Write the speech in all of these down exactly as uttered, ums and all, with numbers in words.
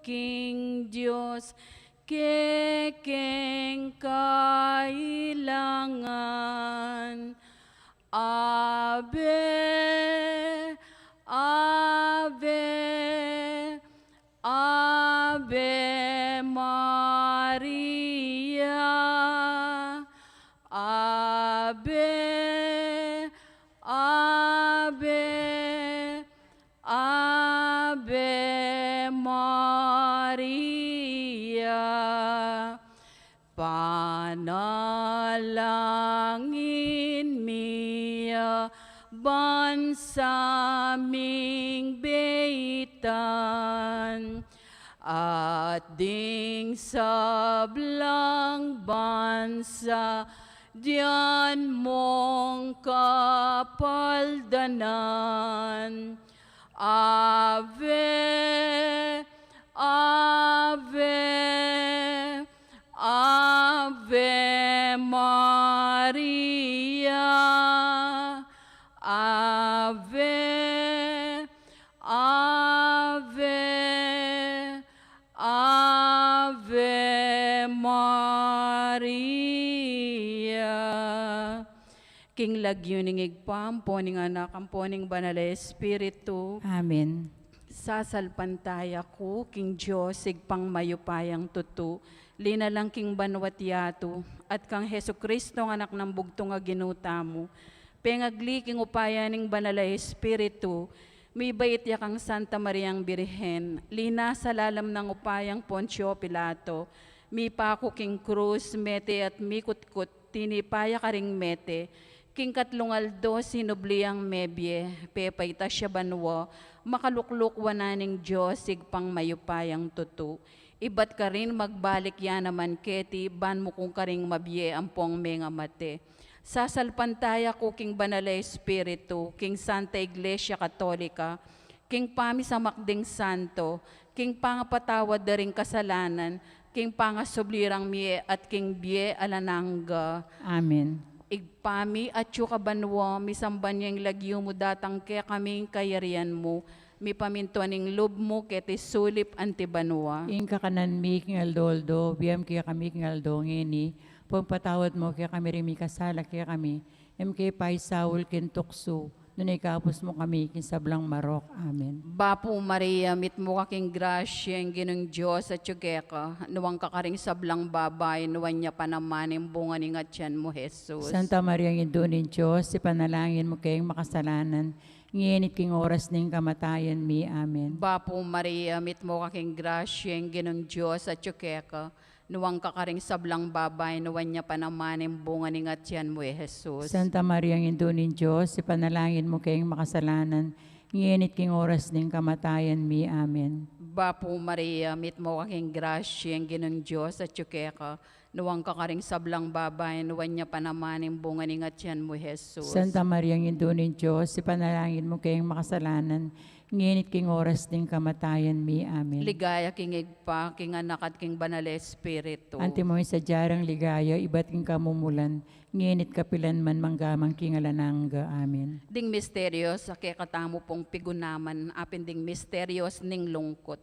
king Dios, kekeng kailangan. Ave, Ave, Ave Maria. Ave, Ave, Ave Maria. Panalangin mi a bansa ming beitan, at ding sablang bansa dian mong kapaldanan. Ave, Ave, Ave Maria. Ave, Ave, Ave Maria. King lagyu ning Ibpa, ampo ning Anak, ampo ning Banal a Espiritu. Amen. Sasalpantaya ku king Dios, Ibpang mayupayang tutu, linalang king banua't yatu, at kang Jesucristo, Anak nang bugtung a Ginu tamu, pengagli king upaya ning Banal a Espiritu, mibait ya kang Santa Mariang Birhen, linasa lalam nang upayang Poncio Pilato, mipaku king krus, mete at mikutkut, tinipa ya karing mete, king katlung aldo sinubli yang mebie, pepaitas ya banua, makalukluk wanan ning Dios, Ibpang mayupayang tutu. Ibat karin magbalik ya naman keti, ban mu kung karing mabie ampong mengamate. Sasalpantaya ku king Banal a Espiritu, king Santa Iglesia Katolika, king pamisamak ding santo, king pangapatawad da ring kasalanan, king pangasubli rang mie at king bie alang angga. Amen. Ibpa mi, atsu ka banua, misamban ya ing lagyu mu, datang kekami ing kayarian mu, mipamintuan ing lub mu keti sulip anti banua. Ing kakanan mi king aldo-aldo, ibie mu kekami king aldo ngeni, ampon ipatawad mu kekami ring mikasala kekami, e mu ke paisaul king tuksu, nune ikabus mu kami king sablang marok. Amen. Bapu Maria, mitmu ka king grasya, ing Ginung Dios atyu keka, nuan ka karing sablang babai, nuan ya pa naman ing bunga ning atian mu, Jesus. Santa Maria, Indu ning Dios, ipanalangin mu keng makasalanan, ngeni at king oras ning kamatayan mi. Amen. Bapu Maria, mitmu ka king grasya, ing Ginung Dios atyu keka, nuan ka karing sablang babai, nuan ya pa naman ing bunga ning atian mu, i Jesus. Santa Maria, Indu ning Dios, ipanalangin mu keng makasalanan, ngeni at king oras ning kamatayan mi. Amen. Bapu Maria, mitmu ka king grasya, ing Ginung Dios atyu keka, nuan ka karing sablang babai, nuan ya pa naman ing bunga ning atian mu, i Jesus. Santa Maria, Indu ning Dios, ipanalangin mu keng makasalanan, ngeni at king oras ning kamatayan mi. Amen. Ligaya king Ibpa, king Anak, at king Banal a Espiritu. Antimo ing sadya rang ligaya, ibat king kamumulan, ngeni at kapilan man, mangga man king alang angga. Amen. Ding misteryos a kekatamu pung pigunaman, apin ding misteryos ning lungkut.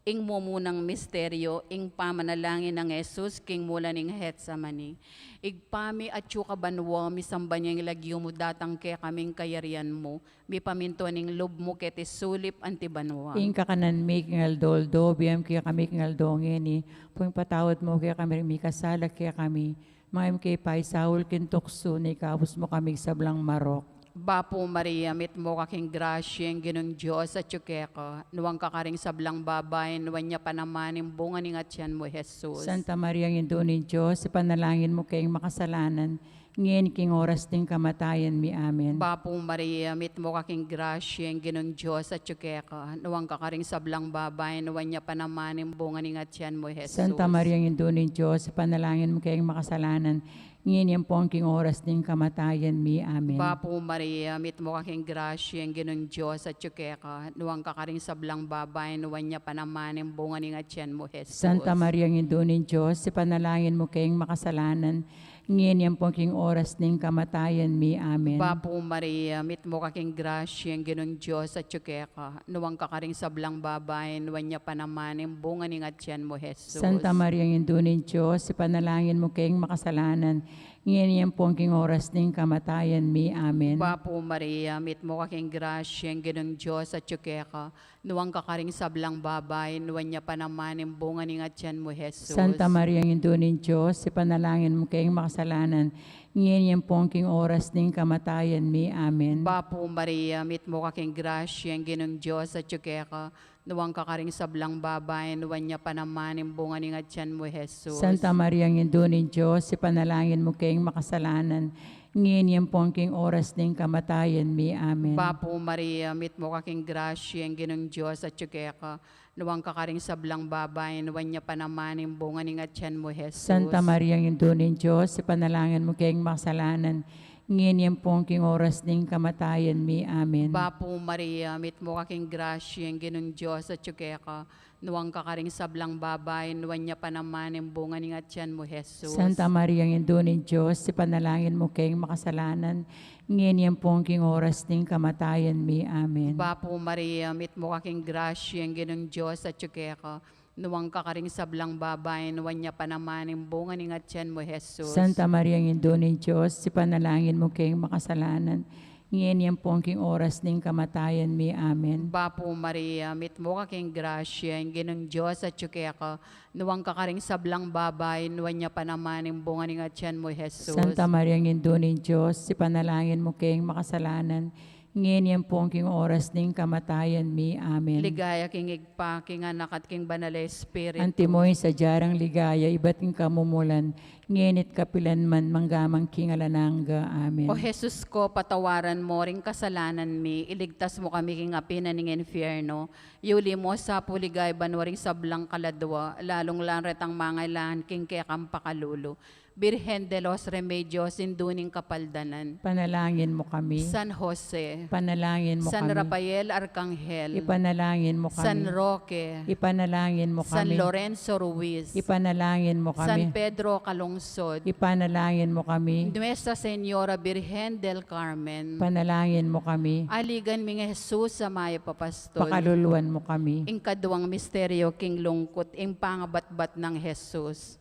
Ing mumunang misteryo, ing pamanalangin nang Jesus king mula ning Getsemani. Ibpa mi, atyu ka banua, misamban ya ing lagyu mu, datang kekami ing kayarian mu, mipamintuan ing lub mu keti sulip anti banua. Ing kakanan mi king aldo-aldo, ibie mu kekami king aldo ngeni, ampon ipatawad mu kekami ring mikasala kekami, manga e mu ke paisaul king tuksu, nune ikabus mu kami king sablang marok. Bapu Maria, mitmu ka king grasya, ing Ginung Dios atyu keka, nuan ka karing sablang babai, nuan ya pa naman ing bunga ning atian mu, i Jesus. Santa Maria, Indu ning Dios, ipanalangin mu keng makasalanan, ngeni at king oras ning kamatayan mi. Amen. Bapu Maria, mitmu ka king grasya, ing Ginung Dios atyu keka, nuan ka karing sablang babai, nuan ya pa naman ing bunga ning atian mu, i Jesus. Santa Maria, Indu ning Dios, ipanalangin mu keng makasalanan, ngeni ampon king oras ning kamatayan mi. Amen. Bapu Maria, mitmu ka king grasya, ing Ginung Dios atyu keka, nuan ka karing sablang babai, nuan ya pa naman ing bunga ning atian mu, i Jesus. Santa Maria, Indu ning Dios, ipanalangin mu keng makasalanan, Ngeni ampon king oras ning kamatayan mi. Amen. Bapu Maria, mitmu ka king grasya, ing Ginung Dios atyu keka, nuan ka karing sablang babai, nuan ya pa naman ing bunga ning atyan mu, Jesus. Santa Maria, Indu ning Dios, ipanalangin mu keng makasalanan, ngeni ampon king oras ning kamatayan mi. Amen. Bapu Maria, mitmu ka king grasya, ing Ginung Dios atyu keka, nuan ka karing sablang babai, nuan ya pa naman ing bunga ning atyan mu, Jesus. Santa Maria, Indu ning Dios, ipanalangin mu keng makasalanan, ngeni ampon king oras ning kamatayan mi. Amen. Bapu Maria, mitmu ka king grasya, ing Ginung Dios atyu keka, nuan ka karing sablang babai, nuan ya pa naman ing bunga ning atyan mu, Jesus. Santa Maria, Indu ning Dios, ipanalangin mu keng makasalanan, ngeni ampon king oras ning kamatayan mi. Amen. Bapu Maria, mitmu ka king grasya, ing Ginung Dios atyu keka, nuan ka karing sablang babai, nuan ya pa naman ing bunga ning atyan mu, Jesus. Santa Maria, Indu ning Dios, ipanalangin mu keng makasalanan, ngeni ampon king oras ning kamatayan mi. Amen. Bapu Maria, mitmu ka king grasya, ing Ginung Dios atyu keka, nuan ka karing sablang babai, nuan ya pa naman ing bunga ning atyan mu, Jesus. Santa Maria, Indu ning Dios, ipanalangin mu keng makasalanan, ngeni ampon king oras ning kamatayan mi. Amen. Bapu Maria, mitmu ka king grasya, ing Ginung Dios atyu keka, nuan ka karing sablang babai, nuan ya pa naman ing bunga ning atyan mu, Jesus. Santa Maria, Indu ning Dios, ipanalangin mu keng makasalanan, ngeni ampon king oras ning kamatayan mi. Amen. Bapu Maria, mitmu ka king grasya, ing Ginung Dios atyu keka, nuan ka karing sablang babai, nuan ya pa naman ing bunga ning atyan mu, Jesus. Santa Maria, Indu ning Dios, ipanalangin mu keng makasalanan, ngeni ampon king oras ning kamatayan mi. Amen. Ligaya king Ibpa, king Anak, at king Banal a Espiritu. Antimo ing sadya rang ligaya ibat king kamumulan, ngeni't kapilan man, mangga man king alang angga. Amen. O Jesus ko, patawaran mu ring kasalanan mi, iligtas mu kami king api na ning infierno, yuli mu sa pu king banua ring sablang kaladua, lalung-lalu retang mangailangan king kekang pakalulu. Birhen de los Remedios, Indu ning Kapaldanan. Ipanalangin mu kami. San Jose. Ipanalangin mu kami. San Rafael Arcangel. Ipanalangin mu kami. San Roque. Ipanalangin mu kami. San Lorenzo Ruiz. Ipanalangin mu kami. San Pedro Calungsod. Ipanalangin mu kami. Nuestra Señora Birhen del Carmen. Ipanalangin mu kami. Aligan mi ngan Jesus a mayap a pastul. Pakaluluan mu kami. Ing kaduang misteryo king lungkut, ing pangabatbat nang Jesus.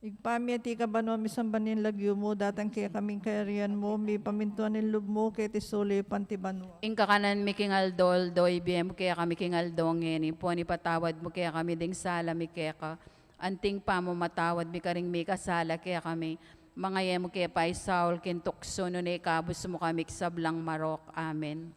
Ibpa mi, atiu ka banua, misamban ya ing lagyu mu, datang kekami ing kayarian mu, mipamintuan ing lub mu keti sulip anti banua. Ing kakanan mi king aldo-aldo ibie mu kekami king aldo ngeni, ampon ipatawad mu kekami ding sala mi keka, anti ing pamamatawad mi karing mikasala kekami. Manga e mu ke paisaul king tuksu, nune ikabus mu kami king sablang marok. Amen.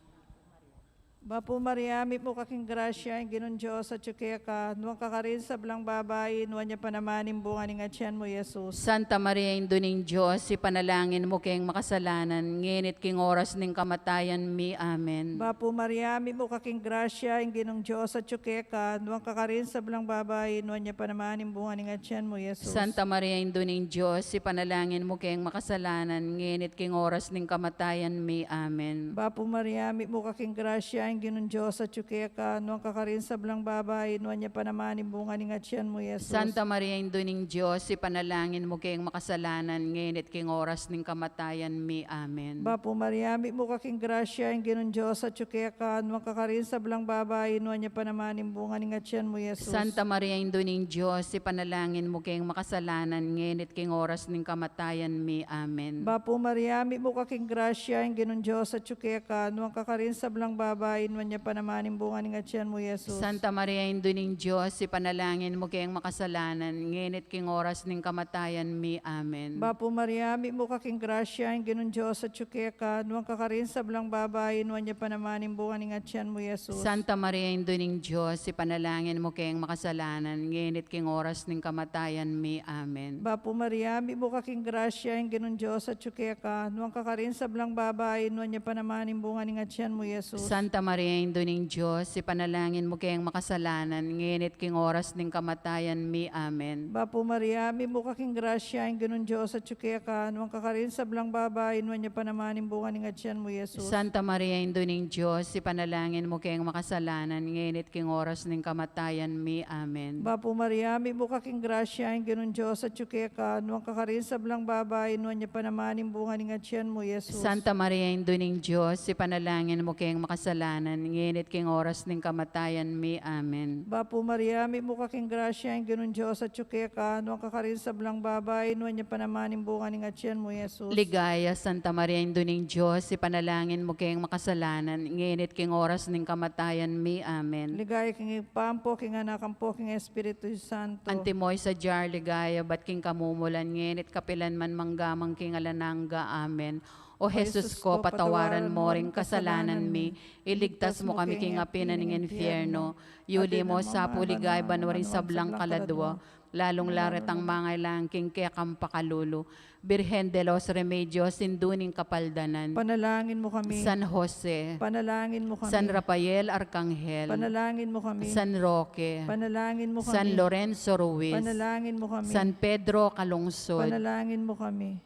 Bapu Maria, mitmu ka king grasya, ing Ginung Dios atyu keka, nuan ka karing sablang babai, nuan ya pa naman ing bunga ning atyan mu, Jesus. Santa Maria, Indu ning Dios, ipanalangin mu keng makasalanan, ngeni't king oras ning kamatayan mi. Amen. Bapu Maria, mitmu ka king grasya, ing Ginung Dios atyu keka, nuan ka karing sablang babai, nuan ya pa naman ing bunga ning atyan mu, Jesus. Santa Maria, Indu ning Dios, ipanalangin mu keng makasalanan, ngeni't king oras ning kamatayan mi. Amen. Bapu Maria, mitmu ka king grasya, ing Ginung Dios atyu keka, nuan ka karing sablang babai, nuan ya pa naman ing bunga ning atyan mu, Jesus. Santa Maria, Indu ning Dios, ipanalangin mu keng makasalanan, ngeni't king oras ning kamatayan mi. Amen. Bapu Maria, mitmu ka king grasya, ing Ginung Dios atyu keka, nuan ka karing sablang babai, nuan ya pa naman ing bunga ning atyan mu, Jesus. Santa Maria, Indu ning Dios, ipanalangin mu keng makasalanan, ngeni't king oras ning kamatayan mi. Amen. Bapu Maria, mitmu ka king grasya, ing Ginung Dios atyu keka, nuan ka karing sablang babai, nuan ya pa naman ing bunga ning atyan mu, Jesus. Santa Maria, Indu ning Dios, ipanalangin mu keng makasalanan, ngeni't king oras ning kamatayan mi. Amen. Bapu Maria, mitmu ka king grasya, ing Ginung Dios atyu keka, nuan ka karing sablang babai, nuan ya pa naman ing bunga ning atyan mu, Jesus. Santa Maria, Indu ning Dios, ipanalangin mu keng makasalanan, ngeni't king oras ning kamatayan mi. Amen. Bapu Maria, mitmu ka king grasya, ing Ginung Dios atyu keka, nuan ka karing sablang babai, nuan ya pa naman ing bunga ning atyan mu, Jesus. Santa Maria, Indu ning Dios, ipanalangin mu keng makasalanan, ngeni at king oras ning kamatayan mi. Amen. Bapu Maria, mitmu ka king grasya, ing Ginung Dios atyu keka, nuan ka karin sablang babai, nuan ya pa naman ing bunga ning atian mu, Jesus. Santa Maria, Indu ning Dios, ipanalangin mu keng makasalanan, ngeni at king oras ning kamatayan mi. Amen. Bapu Maria, mitmu ka king grasya, ing Ginung Dios atyu keka, nuan ka karin sablang babai, nuan ya pa naman ing bunga ning atian mu, Jesus. Santa Maria, Indu ning Dios, ipanalangin mu keng makasalanan, ngeni at king oras ning kamatayan mi. Amen. Bapu Maria, mitmu ka king grasya, ing Ginung Dios atyu keka, nuan ka karin sablang babai, nuan ya pa naman ing bunga ning atian mu, Jesus. Ligaya, Santa Maria, Indu ning Dios, ipanalangin mu keng makasalanan, ngeni at king oras ning kamatayan mi. Amen. Ligaya king Ibpa, ampo king Anak, ampo king Espiritu Santo. Antimo ing sadya ring ligaya, ibat king kamumulan, ngeni at kapilan man, mangga man king alang angga. Amen. O Jesus ko, patawaran mo ring kasalanan mi, iligtas mu kami king api na ning infierno, yuli mu sa pu king ligaya banua ring sablang kaladua, lalung-lalu retang mangailangan king kekang pakalulu. Birhen de los Remedios, Indu ning Kapaldanan, panalangin mu kami. San Jose, panalangin mu kami. San Rafael Arkanghel, panalangin mu kami. San Roque, panalangin mu kami. San Lorenzo Ruiz, panalangin mu kami. San Pedro Calungsod, panalangin mu kami.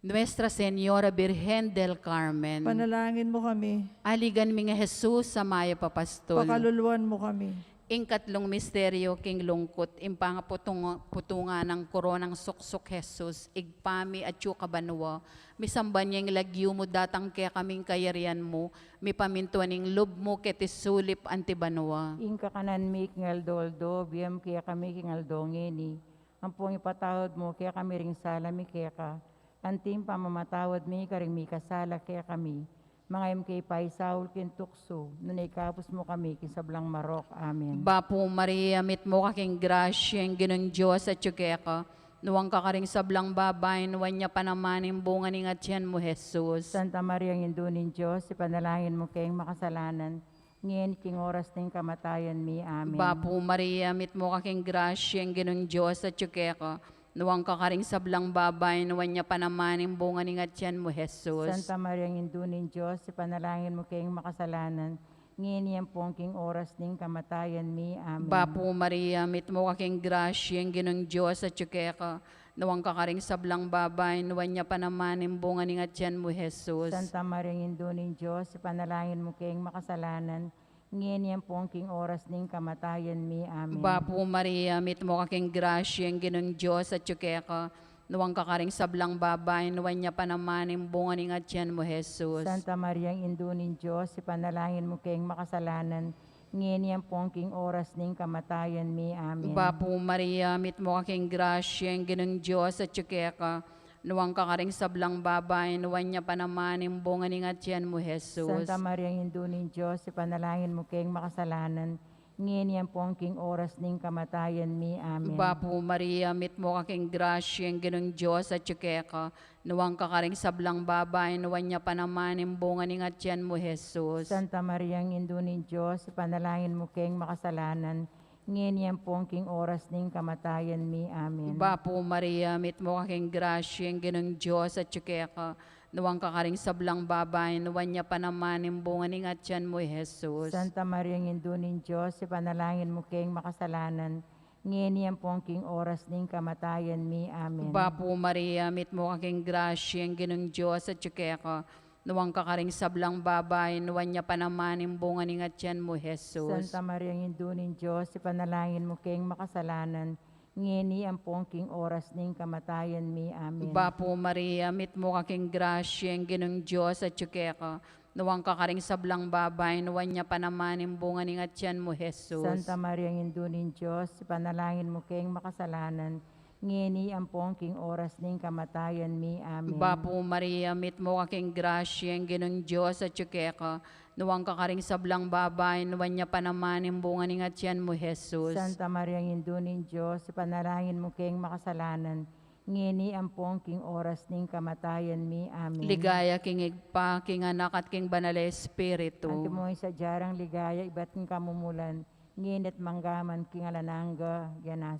Nuestra Señora Birhen del Carmen, panalangin mu kami. Aligan mi ngang Jesus a mayap a pastul, pakaluluan mu kami. Ing katlung misteryu king lungkut, ing pangaputung-, putungan nang koronang suksuk Jesus, Ibpa mi atyu ka banua, misamban ya ing lagyu mu, datang kekami ing kayarian mu, mipamintuan ing lub mu keti sulip anti banua. Ing kakanan mi king aldo-aldo, ibie mu kekami king aldo ngeni. Ampong ipatawad mu kekami ring sala mi keka, anti ing pamamatawad mi karing mikasala kekami. Manga e mu ke paisaul king tuksu, nune ikabus mu kami king sablang marok. Amen. Bapu Maria, mitmu ka king grasya, ing Ginung Dios atyu keka, nuan ka karing sablang babai, nuan ya pa naman ing bunga ning atian mu, Jesus. Santa Maria, Indu ning Dios, ipanalangin mu keng makasalanan, ngeni king oras ning kamatayan mi. Amen. Bapu Maria, mitmu ka king grasya, ing Ginung Dios atyu keka, nuan ka karing sablang babai, nuan ya pa naman ing bunga ning atian mu, Jesus. Santa Maria, Indu ning Dios, ipanalangin mu keng makasalanan, ngeni ampong king oras ning kamatayan mi. Amen. Bapu Maria, mitmu ka king grasya, ing Ginung Dios atyu keka, nuan ka karing sablang babai, nuan ya pa naman ing bunga ning atian mu, Jesus. Santa Maria, Indu ning Dios, ipanalangin mu keng makasalanan, ngeni ampong king oras ning kamatayan mi. Amen. Bapu Maria, mitmu ka king grasya, ing Ginung Dios atyu keka, nuan ka karing sablang babai, nuan ya pa naman ing bunga ning atian mu, Jesus. Santa Maria, Indu ning Dios, ipanalangin mu keng makasalanan, ngeni ampong king oras ning kamatayan mi. Amen. Bapu Maria, mitmu ka king grasya, ing Ginung Dios atyu keka, nuan ka karing sablang babai, nuan ya pa naman ing bunga ning atian mu, Jesus. Santa Maria, Indu ning Dios, ipanalangin mu keng makasalanan, ngeni ampong king oras ning kamatayan mi. Amen. Bapu Maria, mitmu ka king grasya, ing Ginung Dios atyu keka, nuan ka karing sablang babai, nuan ya pa naman ing bunga ning atian mu, Jesus. Santa Maria, Indu ning Dios, ipanalangin mu keng makasalanan, ngeni ampong king oras ning kamatayan mi. Amen. Bapu Maria, mitmu ka king grasya, ing Ginung Dios atyu keka, nuan ka karing sablang babai, nuan ya pa naman ing bunga ning atian mu, Jesus. Santa Maria, Indu ning Dios, ipanalangin mu keng makasalanan, ngeni ampong king oras ning kamatayan mi. Amen. Bapu Maria, mitmu ka king grasya, ing Ginung Dios atyu keka, nuan ka karing sablang babai, nuan ya pa naman ing bunga ning atian mu, Jesus. Santa Maria, Indu ning Dios, ipanalangin mu keng makasalanan, ngeni ampong king oras ning kamatayan mi. Amen. Bapu Maria, mitmu ka king grasya, ing Ginung Dios atyu keka, nuan ka karing sablang babai, nuan ya pa naman ing bunga ning atian mu, Jesus. Santa Maria, Indu ning Dios, ipanalangin mu keng makasalanan, ngeni ampong king oras ning kamatayan mi. Amen. Bapu Maria, mitmu ka king grasya, ing Ginung Dios atyu keka, nuan ka karing sablang babai, nuan ya pa naman ing bunga ning atian mu, Jesus. Santa Maria, Indu ning Dios, ipanalangin mu keng makasalanan, ngeni ampong king oras ning kamatayan mi. Amen. Ligaya king Ibpa, king Anak, at king Banal a Espiritu. Antimo ing sadya rang ligaya ibat king kamumulan, ngeni at mangga man king alang angga. Amen.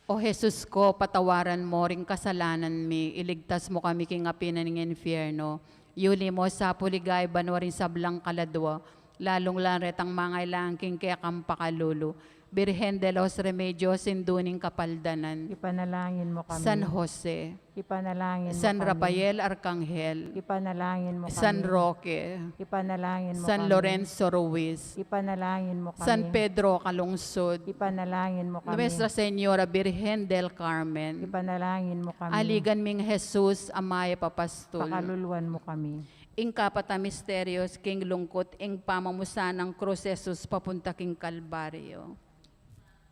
O Jesus ko, patawaran mo ring kasalanan mi, iligtas mo kami king api na ning infierno, yuli mo sa pu king ligaya banua ring sablang kaladua, lalung-lalu retang mangailangan king kekang pakalulu. Birhen de los Remedios, Indu ning Kapaldanan. Ipanalangin mo kami. San Jose. Ipanalangin mo San kami. Rafael Arcangel. Ipanalangin mo San kami. Roque. Ipanalangin mo San kami. Lorenzo Ruiz. Ipanalangin mo kami. San Pedro Calungsod. Ipanalangin mo kami. Nuestra Señora Birhen del Carmen. Ipanalangin mo kami. Aligan ming Jesus a mayap a pastul. Pakaluluan mo kami. Ing kapat a misteryos king lungkut, ing pamamusan nang krus Jesus papunta king Kalbaryo.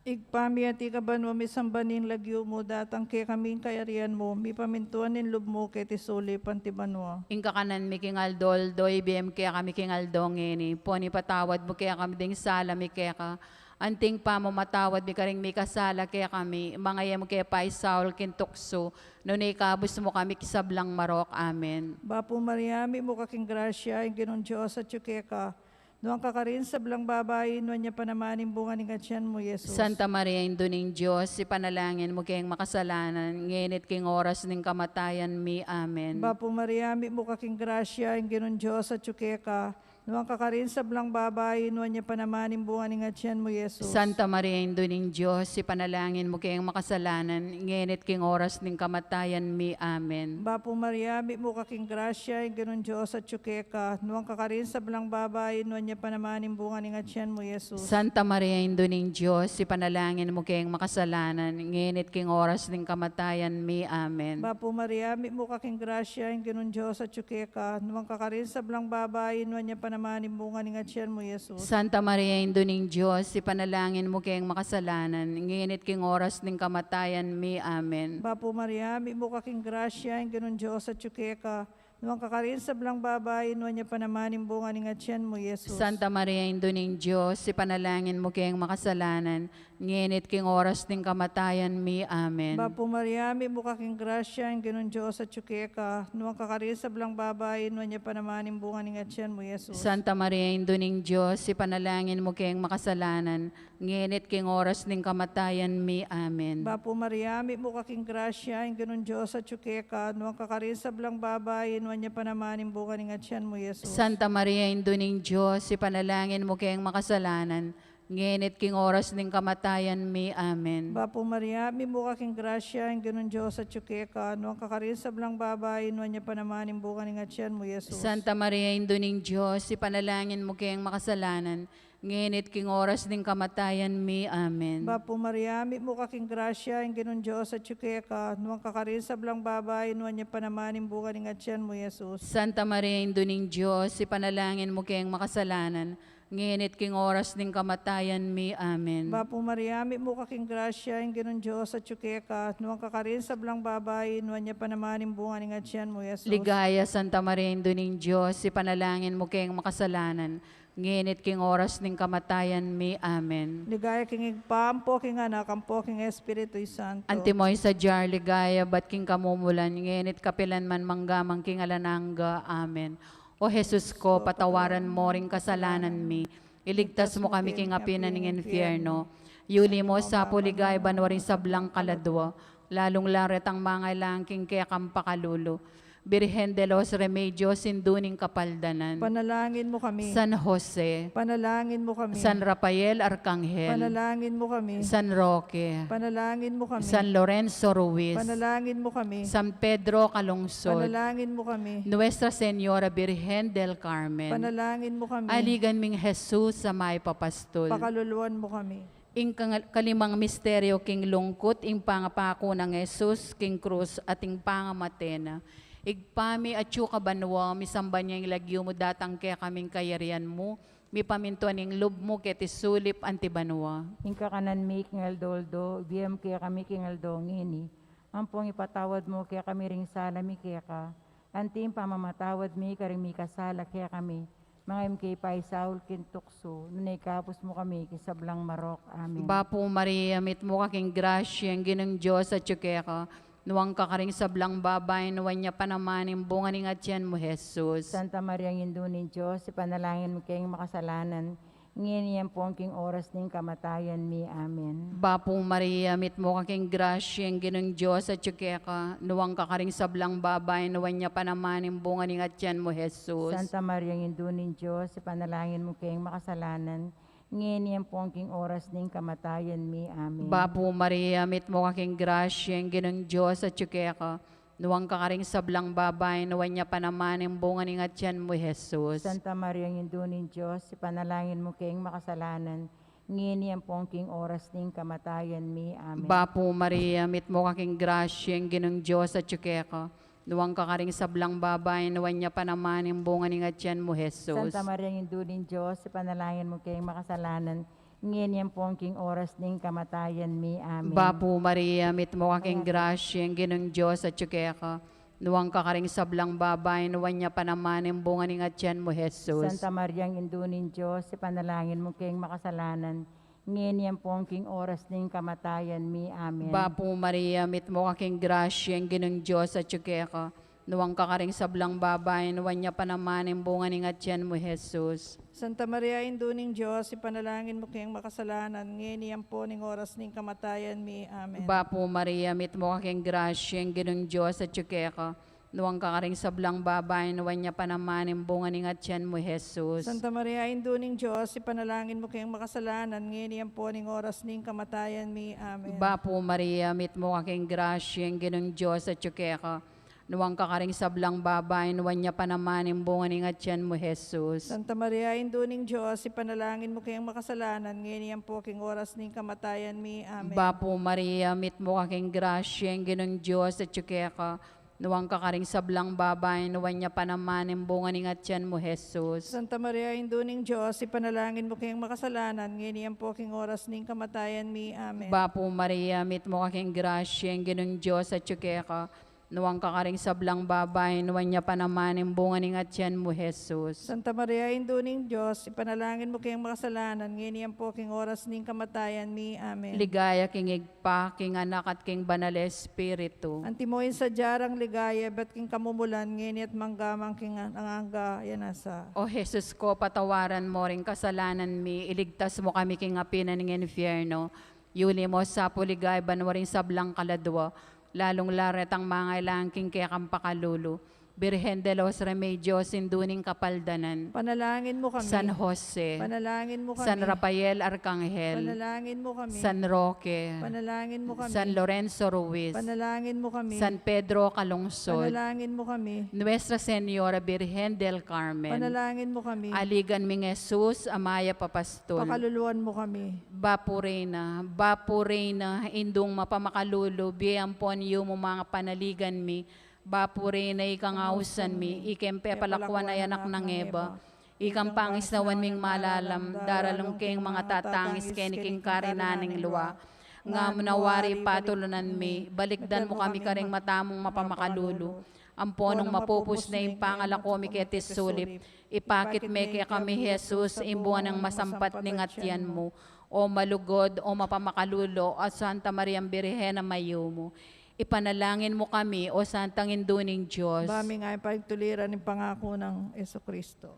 Ibpa mi, atiu ka banua, misamban ya ing lagyu mu, datang kekami ing kayarian mu, mipamintuan ing lub mu keti sulip anti banua. Ing kakanan mi king aldo-aldo, ibie mu kekami king aldo ngeni, ampon ipatawad mu kekami ding sala mi keka, anti ing pamamatawad mi karing mikasala kekami, manga e mu ke paisaul king tuksu, nune ikabus mu kami king sablang marok. Amen. Bapu Maria, mitmu ka king grasya, ing Ginung Dios atyu keka. Nuan ka karing sablang babai, nuan ya pa naman ing bunga ning atian mu, Jesus. Santa Maria, Indu ning Dios, ipanalangin mu keng makasalanan, ngeni at king oras ning kamatayan mi. Amen. Bapu Maria, mitmu ka king grasya, ing Ginung Dios atyu keka. Nuan ka karing sablang babai, nuan ya pa naman ing bunga ning atian mu, Jesus. Santa Maria, Indu ning Dios, ipanalangin mu keng makasalanan, ngeni at king oras ning kamatayan mi. Amen. Bapu Maria, mitmu ka king grasya, ing Ginung Dios atyu keka. Nuan ka karing sablang babai, nuan ya pa naman ing bunga ning atian mu, Jesus. Santa Maria, Indu ning Dios, ipanalangin mu keng makasalanan, ngeni at king oras ning kamatayan mi. Amen. Bapu Maria, mitmu ka king grasya, ing Ginung Dios atyu keka. Nuan ka karing sablang babai, nuan ya pa naman ing bunga ning atian mu, Jesus. Santa Maria, Indu ning Dios, ipanalangin mu keng makasalanan, ngeni at king oras ning kamatayan mi. Amen. Bapu Maria, mitmu ka king grasya, ing Ginung Dios atyu keka. Nuan ka karing sablang babai, nuan ya pa naman ing bunga ning atian mu, Jesus. Santa Maria, Indu ning Dios, ipanalangin mu keng makasalanan, ngeni at king oras ning kamatayan mi. Amen. Bapu Maria, mitmu ka king grasya, ing Ginung Dios atyu keka. Nuan ka karing sablang babai, nuan ya pa naman ing bunga ning atian mu, Jesus. Santa Maria, Indu ning Dios, ipanalangin mu keng makasalanan, ngeni at king oras ning kamatayan mi. Amen. Bapu Maria, mitmu ka king grasya, ing Ginung Dios atyu keka. Nuan ka karing sablang babai, nuan ya pa naman ing bunga ning atian mu, Jesus. Santa Maria, Indu ning Dios, ipanalangin mu keng makasalanan, ngeni at king oras ning kamatayan mi. Amen. Bapu Maria, mitmu ka king grasya, ing Ginung Dios atyu keka. Nuan ka karing sablang babai, nuan ya pa naman ing bunga ning atian mu, Jesus. Santa Maria, Indu ning Dios, ipanalangin mu keng makasalanan, ngeni at king oras ning kamatayan mi. Amen. Bapu Maria, mitmu ka king grasya, ing Ginung Dios atyu keka. Nuan ka karing sablang babai, nuan ya pa naman ing bunga ning atian mu, Jesus. Santa Maria, Indu ning Dios, ipanalangin mu keng makasalanan, ngeni at king oras ning kamatayan mi. Amen. Bapu Maria, mitmu ka king grasya, ing Ginung Dios atyu keka. Nuan ka karing sablang babai, nuan ya pa naman ing bunga ning atian mu, Jesus. Ligaya, Santa Maria, Indu ning Dios, ipanalangin mu keng makasalanan, ngeni at king oras ning kamatayan mi. Amen. Ligaya king Ibpa, ampo king Anak, ampo king Espiritu Santo. Antimo ing sadyang ligaya, ibat king kamumulan, ngeni at kapilan man, mangga man king alang angga. Amen. O Jesus ko, patawaran mo ring kasalanan mi, iligtas mu kami king api na ning infierno, yuli mu sa pu king ligaya banua ring sablang kaladua, lalung-lalu retang mangailangan king kekang pakalulu. Birhen de los Remedios, Indu ning Kapaldanan. Panalangin mu kami. San Jose. Panalangin mu kami. San Rafael Arcangel. Panalangin mu kami. San Roque. Panalangin mu kami. San Lorenzo Ruiz. Panalangin mu kami. San Pedro Calungsod. Panalangin mu kami. Nuestra Señora Birhen del Carmen. Panalangin mu kami. Aligan ming Jesus a mayap a pastul. Pakaluluan mu kami. Ing kangal-, kalimang misteryo king lungkut, ing pangapaku nang Jesus king krus at ing pangamate na. Ibpa mi, atyu ka banua, misamban ya ing lagyu mu, datang kekami ing kayarian mu, mipamintuan ing lub mu keti sulip anti banua. Ing kakanan mi king aldo-aldo, ibie mu kekami king aldo ngeni. Ampon ipatawad mu kekami ring sala mi keka, anti ing pamamatawad mi karing mikasala kekami. Manga e mu ke paisaul king tuksu, nune ikabus mu kami king sablang marok. Amen. Bapu Maria, mitmu ka king grasya, ing Ginung Dios atyu keka. Nuan ka karing sablang babai, nuan ya pa naman ing bunga ning atian mu, Jesus. Santa Maria, Indu ning Dios, ipanalangin mu keng makasalanan, ngeni ampon king oras ning kamatayan mi. Amen. Bapu Maria, mitmu ka king grasya, ing Ginung Dios atyu keka, nuan ka karing sablang babai, nuan ya pa naman ing bunga ning atyan mu, Jesus. Santa Maria, Indu ning Dios, ipanalangin mu keng makasalanan, ngeni ampon king oras ning kamatayan mi. Amen. Bapu Maria, mitmu ka king grasya, ing Ginung Dios atyu keka, nuan ka karing sablang babai, nuan ya pa naman ing bunga ning atyan mu, Jesus. Santa Maria, Indu ning Dios, ipanalangin mu keng makasalanan, ngeni ampon king oras ning kamatayan mi. Amen. Bapu Maria, mitmu ka king grasya, ing Ginung Dios atyu keka, nuan ka karing sablang babai, nuan ya pa naman ing bunga ning atyan mu, Jesus. Santa Maria, Indu ning Dios, ipanalangin mu keng makasalanan, ngeni ampon king oras ning kamatayan mi. Amen. Bapu Maria, mitmu ka king grasya, ing Ginung Dios atyu keka, nuan ka karing sablang babai, nuan ya pa naman ing bunga ning atyan mu, Jesus. Santa Maria, Indu ning Dios, ipanalangin mu keng makasalanan, ngeni ampon king oras ning kamatayan mi. Amen. Bapu Maria, mitmu ka king grasya, ing Ginung Dios atyu keka, nuan ka karing sablang babai, nuan ya pa naman ing bunga ning atyan mu, Jesus. Santa Maria, Indu ning Dios, ipanalangin mu keng makasalanan, ngeni ampon king oras ning kamatayan mi. Amen. Bapu Maria, mitmu ka king grasya, ing Ginung Dios atyu keka, nuan ka karing sablang babai, nuan ya pa naman ing bunga ning atyan mu, Jesus. Santa Maria, Indu ning Dios, ipanalangin mu keng makasalanan, ngeni ampon king oras ning kamatayan mi. Amen. Bapu Maria, mitmu ka king grasya, ing Ginung Dios atyu keka, nuan ka karing sablang babai, nuan ya pa naman ing bunga ning atyan mu, Jesus. Santa Maria, Indu ning Dios, ipanalangin mu keng makasalanan, ngeni ampon king oras ning kamatayan mi. Amen. Bapu Maria, mitmu ka king grasya, ing Ginung Dios atyu keka, nuan ka karing sablang babai, nuan ya pa naman ing bunga ning atyan mu, Jesus. Santa Maria, Indu ning Dios, ipanalangin mu keng makasalanan, ngeni ampon king oras ning kamatayan mi. Amen. Bapu Maria, mitmu ka king grasya, ing Ginung Dios atyu keka, nuan ka karing sablang babai, nuan ya pa naman ing bunga ning atyan mu, Jesus. Santa Maria, Indu ning Dios, ipanalangin mu keng makasalanan, ngeni ampon king oras ning kamatayan mi. Amen. Ligaya king Ibpa, king Anak, at king Banal a Espiritu. Antimo ing sadya rang ligaya, ibat king kamumulan, ngeni at mangga man king angga angga, ya nasa. O Jesus ko, patawaran mo ring kasalanan mi, iligtas mo kami king api na ning infierno, yuli mo sa pu king ligaya banua ring sablang kaladua, lalung-lalu retang mangailangan king kekang pakalulu. Birhen de los Remedios, Indu ning Kapaldanan. Panalangin mu kami. San Jose. Panalangin mu kami. San Rafael Arkanghel. Panalangin mu kami. San Roque. Panalangin mu kami. San Lorenzo Ruiz. Panalangin mu kami. San Pedro Calungsod. Panalangin mu kami. Nuestra Señora Birhen del Carmen. Panalangin mu kami. Aligan ming Jesus a mayap a pastul. Pakaluluan mu kami. Bapu Reyna, Bapu Reyna, Indung mapamakalulu, bie ampon yumu mangapanaligan mi, Bapu Reyna, ikang ausan mi, ikeng pepalakuan a anak nang Eva, ikang pangisnawan ming malalam, daralung keng mangatatangis keni king karinan ning lua. Nga mu na wari patulunan mi, balikdan mu kami karing mata mung mapamakalulu. Ampo nung mapupus na ing pangalako mi keti sulip, ipakit me kekami Jesus, ing bunga nang masampat ning atian mu. O malugud, o mapamakalulu, a Santa Mariang Birhen a mayumu. Ipanalangin mu kami, o Santang Indu ning Dios. Ba ming pagtuliran ing pangaku nang Jesucristo.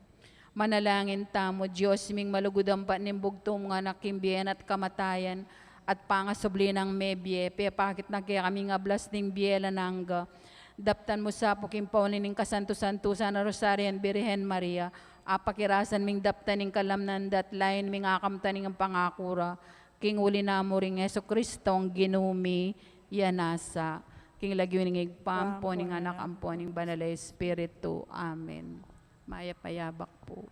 Manalangin tamu. Dios ming malugud, ampat ning bugtung mung Anak, king bie na at kamatayan, at pangasubli nang mebie, pepakit na kekami ing ablas ning bie alang angga. Daptan mu sa pu king pauli ning kasantu-santusan a Rosarian Birhen Maria, apakirasan ming daptan ing kalamnan da at layun ming akamtan ing pangaku ra, king uli na mu ring Jesucristong Ginu mi, ya nasa. King lagyu ning Ibpa, ampo ning Anak, ampo ning Banal a Espiritu. Amen. Mayap a yabak pu.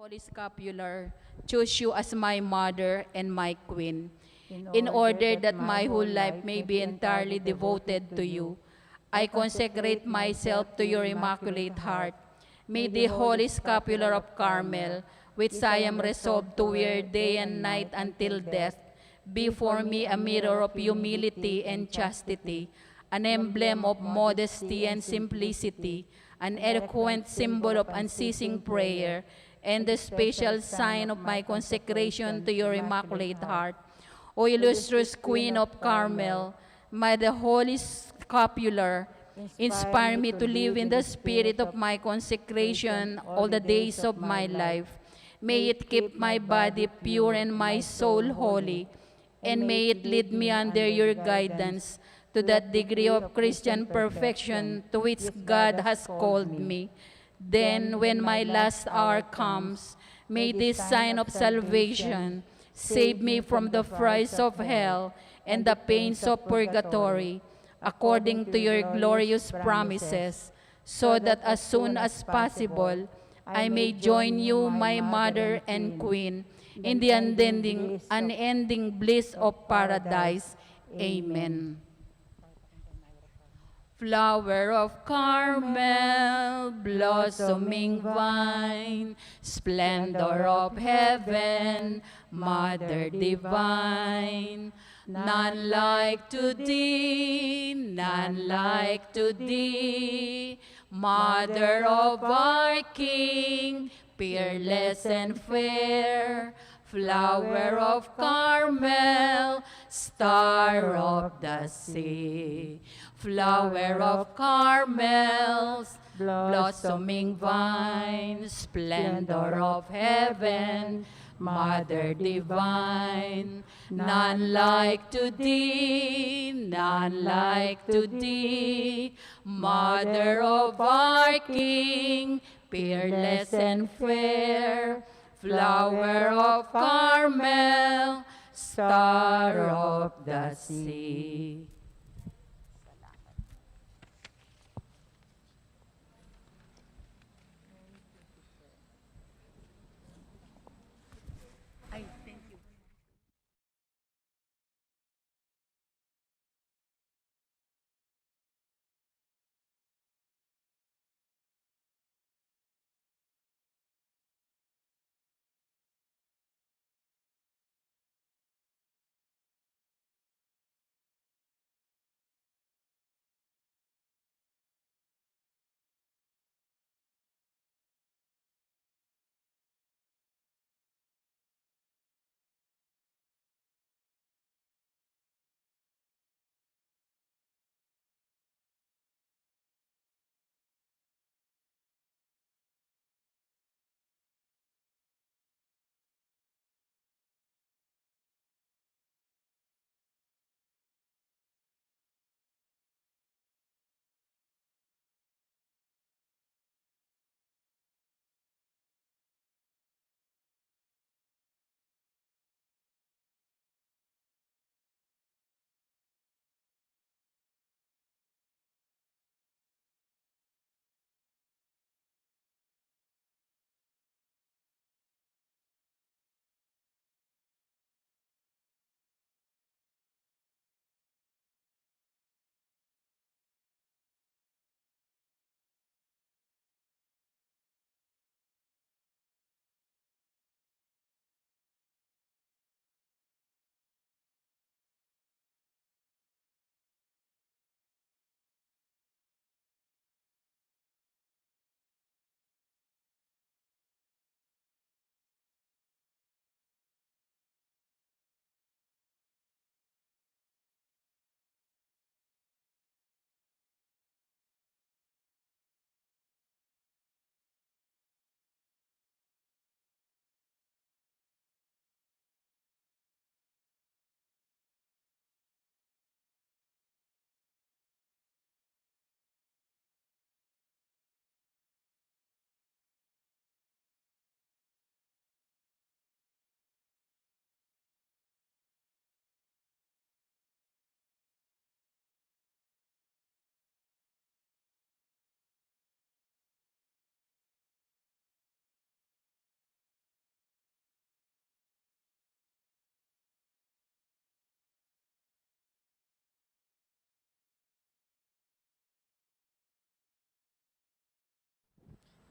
Holy Scapular, choose you as my mother and my queen, in order that my whole life may be entirely devoted to you. I consecrate myself to your Immaculate Heart. May the Holy Scapular of Carmel, which I am resolved to wear day and night until death, be for me a mirror of humility and chastity, an emblem of modesty and simplicity, an eloquent symbol of unceasing prayer, and the special sign of my consecration to your Immaculate Heart. O illustrious Queen of Carmel, may the Holy Scapular inspire me to live in the spirit of my consecration all the days of my life. May it keep my body pure and my soul holy, and may it lead me under your guidance to that degree of Christian perfection to which God has called me. Then, when my last hour comes, may this sign of salvation save me from the fires of hell and the pains of purgatory, according to your glorious promises, so that as soon as possible I may join you, my mother and queen, in the unending, unending bliss of paradise. Amen. Flower of Carmel, blossoming vine, splendor of heaven, Mother divine, none like to thee, none like to thee, Mother of our King, peerless and fair, Flower of Carmel, Star of the Sea, Flower of Carmel, blossoming vine, splendor of heaven, Mother divine, none like to thee, none like to thee, Mother of our King, peerless and fair, Flower of Carmel, Star of the Sea.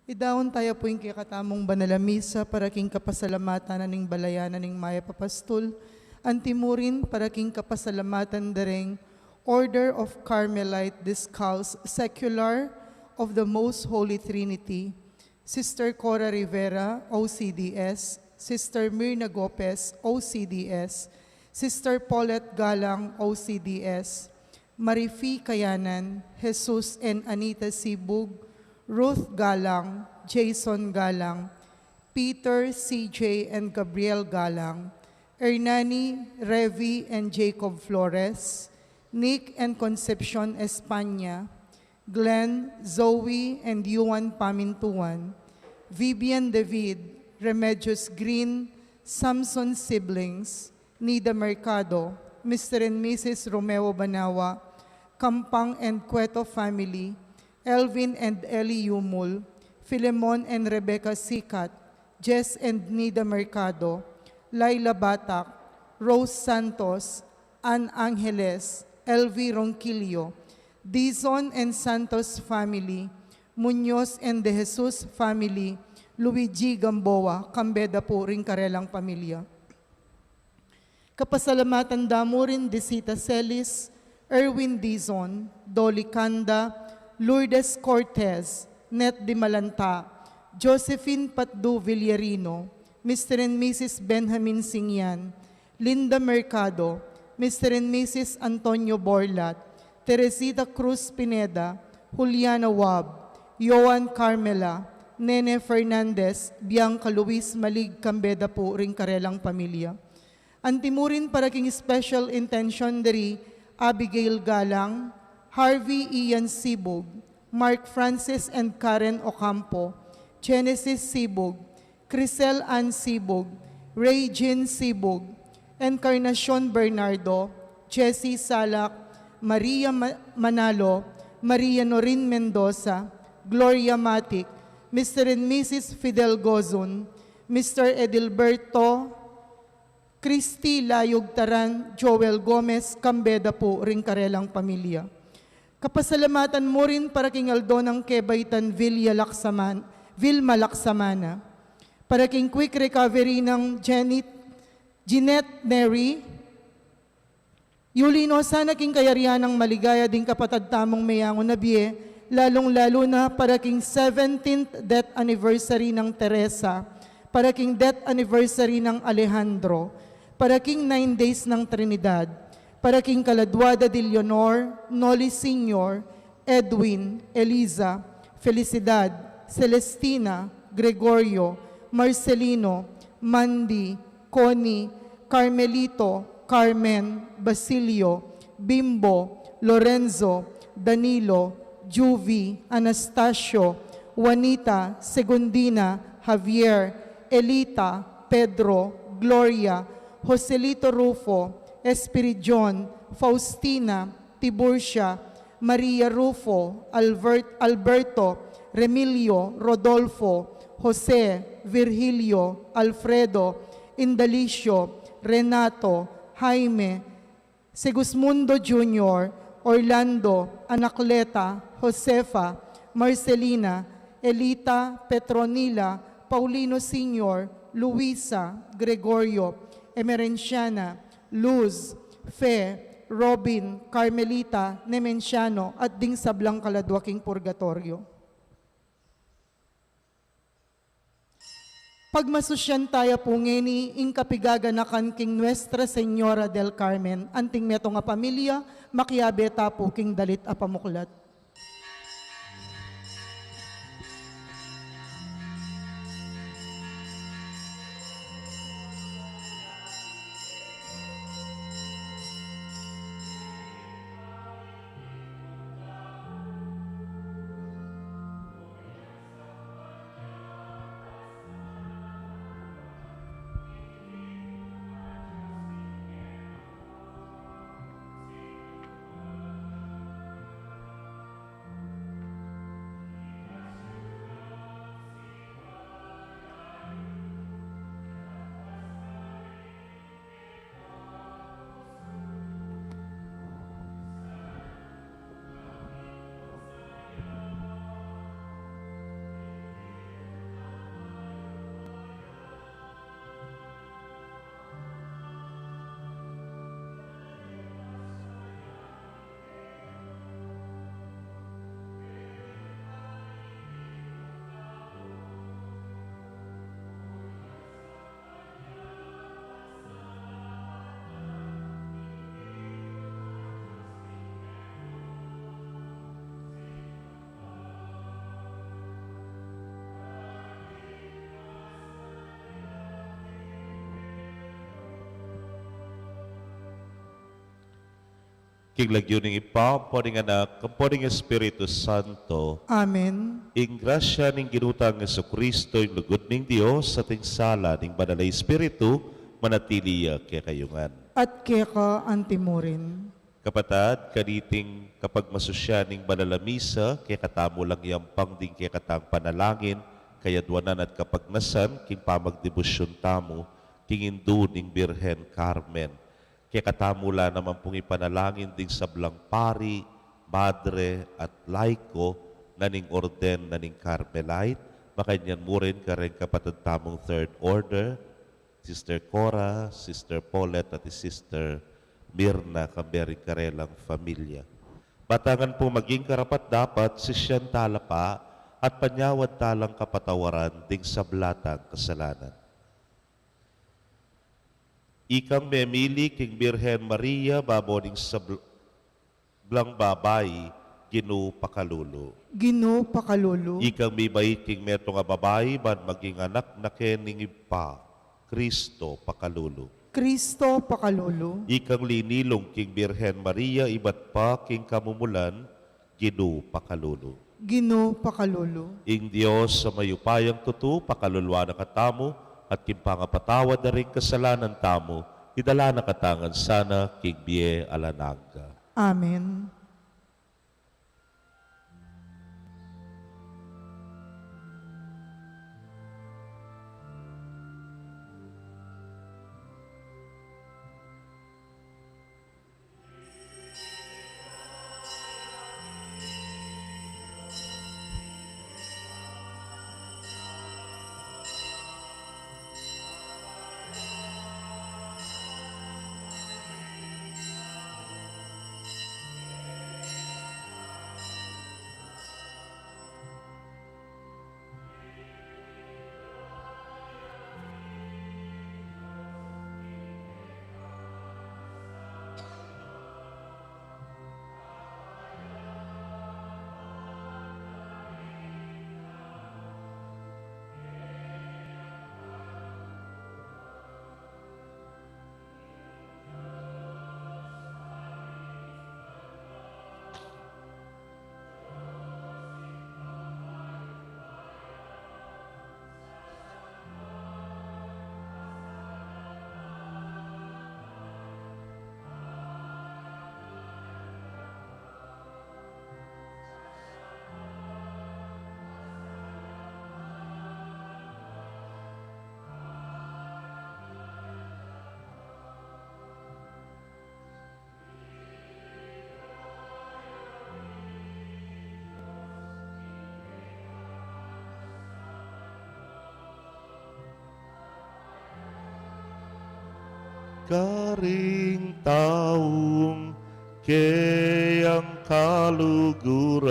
Idaun taya pu ing kekatamung banal a misa para king kapasalamatan na ning balayan na ning Mayap a Pastul, antimurin para king kapasalamatan da ring Order of Carmelite Descalced Secular of the Most Holy Trinity, Sister Cora Rivera, O C D S, Sister Mirna Gopez, O C D S, Sister Paulette Galang, O C D S, Marifi Kayanan, Jesus and Anita Sibug, Ruth Galang, Jason Galang, Peter, C J and Gabriel Galang, Hernani, Revi and Jacob Flores, Nick and Concepcion España, Glenn, Zoe and Yuan Pamintuan, Vivian David, Remedios Green, Samson siblings, Nida Mercado, Mister and Missus Romeo Banawa, Campang and Cueto family, Elvin and Ellie Yumul, Filemon and Rebecca Sicat, Jess and Nida Mercado, Laila Batak, Rose Santos, Ann Angeles, Elvie Ronquillo, Dizon and Santos family, Muñoz and De Jesus family, Luigi Gamboa, kambe da pu ring karelang pamilya. Kapasalamatan da mu rin Disita Celis, Erwin Dizon, Dolly Canda, Lourdes Cortez, Net Di Malanta, Josephine Patdu Villarino, Mister and Missus Benjamin Singyan, Linda Mercado, Mister and Missus Antonio Borlat, Teresita Cruz Pineda, Juliana Wab, Joan Carmela, Nene Fernandez, Bianca Luis Malig, kambe da pu ring karelang pamilya. Antimurin para king special intention diri Abigail Galang, Harvey Ian Sibug, Mark Francis and Karen Ocampo, Genesis Sibug, Crisel Ann Sibug, Ray Jean Sibug, Encarnacion Bernardo, Jessie Salak, Maria Ma- Manalo, Maria Norin Mendoza, Gloria Matic, Mister and Missus Fidel Gozun, Mister Edilberto, Christy Layug Taran, Joel Gomez, kambe da pu ring karelang pamilya. Kapasalamatan mu rin para king aldo nang kebaitan Villa Laksaman, Vilma Laksamana. Para king quick recovery nang Janet, Jeanette Neri, yuli no sana king kayarian nang maligaya ding kapatad tamung meyangu na bie, lalung-lalu na para king seventeenth death anniversary nang Teresa, para king death anniversary nang Alejandro, para king nine days nang Trinidad, para king kaladwa da di Leonor, Noli Senior, Edwin, Eliza, Felicidad, Celestina, Gregorio, Marcelino, Mandy, Connie, Carmelito, Carmen, Basilio, Bimbo, Lorenzo, Danilo, Juvie, Anastasio, Juanita, Segundina, Javier, Elita, Pedro, Gloria, Joselito Rufo, Espiridion, Faustina, Tiburcia, Maria Rufo, Albert, Alberto, Remilio, Rodolfo, Jose, Virgilio, Alfredo, Indalicio, Renato, Jaime, Segismundo Junior, Orlando, Anacleta, Josefa, Marcelina, Elita, Petronila, Paulino Senior, Luisa, Gregorio, Emerenciana, Luz, Fe, Robin, Carmelita, Nemenciano, at ding sablang kaladwa king purgatorio. Pagmasusyan taya pu ngeni ing kapigaganakan king Nuestra Señora del Carmen, anting metung a pamilya, makiabe ta pu king dalit a pamuklat. King lagyu ning Ibpa, ampo ning Anak, ampo ning Espiritu Santo. Amen. Ing grasya ning Ginu tang Jesucristo, ing lugud ning Dios, at ing sala ning Banal a Espiritu, manatili ya kekayu ngan. At keka antimurin. Kapatad, kaniting kapagmasusyan ning Banal a Misa, kekatamu lang yampang ding kekatang panalangin, kayadwanan at kapagnasan, king pamagdebosyun tamu king Indu ning Birhen Carmen. Kekatamu la naman pung ipanalangin ding sablang pari, madre, at laiko na ning orden na ning Carmelite, makanyan mu rin kareng kapatad tamung Third Order, Sister Cora, Sister Paulette, at Sister Mirna, kambe ring karelang familia. Batangan pung maging karapat-dapat, sisian tala pa, at panyawad talang kapatawaran ding sabla tang kasalanan. Ikang memili king Birhen Maria, babo ning sablang babai, Ginu pakalulu. Ginu pakalulu. Ikang mibait king metung a babai, ban maging anak na ke ning Ibpa, Kristo pakalulu. Kristo pakalulu. Ikang linilung king Birhen Maria, ibat pa king kamumulan, Ginu pakalulu. Ginu pakalulu. Ing Dios a mayupayang tutu, pakaluluan na katamu, at king pangapatawad da ring kasalanan tamu, idala na katamu ngan sana king bie alang angga. Amen. Karing taung keyang kaluguran.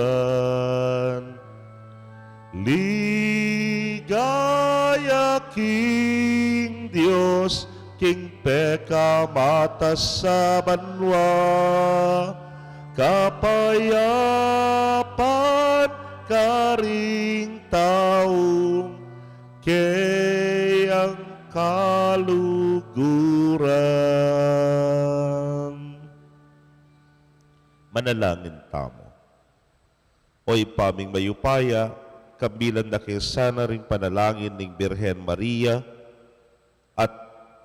Ligaya king Dios, king pekamatas a banua, kapayapan karing taung keyang kaluguran. Manalangin tamu. O Ibpa ming mayupaya, kambilan da ke sana ring panalangin ning Birhen Maria, at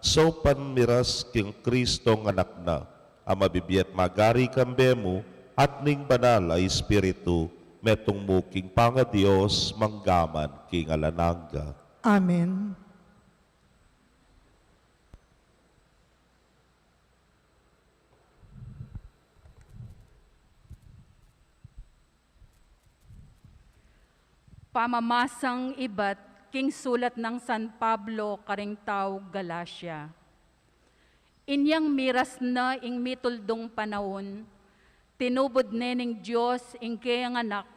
saupan miras king Kristong Anak na, a mabibie at magari kambe mu, at ning Banal a Espiritu, metung mu king pangaDios, mangga man king alang angga. Amen. Pamamasang ibat king sulat nang San Pablo karing taug Galacia. Inyang miras na ing mituldung panaun, tinubud ne ning Dios ing keyang Anak,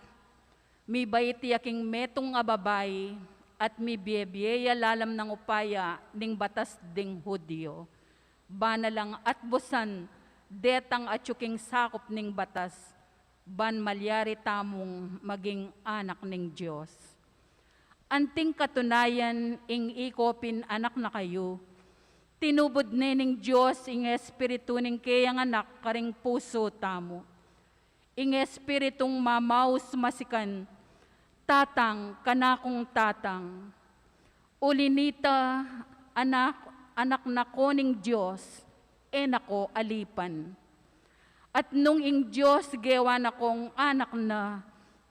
mibait ya king metung a babai, at mibiebie ya lalam nang upaya ning batas ding Judio, ban alang atbusan detang atyu king sakup ning batas, ban malyari tamung maging anak ning Dios. Anting katunayan, ing iko pin anak na kayu, Tinubud ne ning Dios ing Espiritu ning keyang Anak karing pusu tamu. Ing Espiritung mamaus masikan, Tatang, kanakung Tatang. Uli nita, anak, anak na ko ning Dios, e na ko alipan. At nung ing Dios gewa na kong anak na,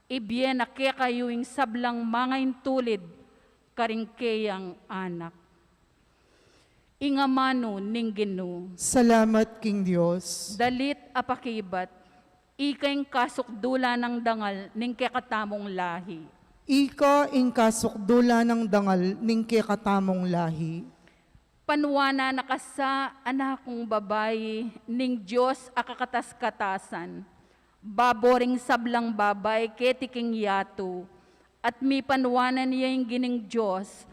ibie na kekayu ing sablang mangaintulid karing keyang anak. Ing amanu ning Ginu. Salamat king Dios. Dalit a pakibat, ika ing kasukdulan nang dangal ning kekatamung lahi. Ika ing kasukdulan nang dangal ning kekatamung lahi. Panuanan na ka sa, anakung babai, ning Dios a kakatas-katasan, babo ring sablang babai keti king yatu, at mipanuanan ya ing Gining Dios,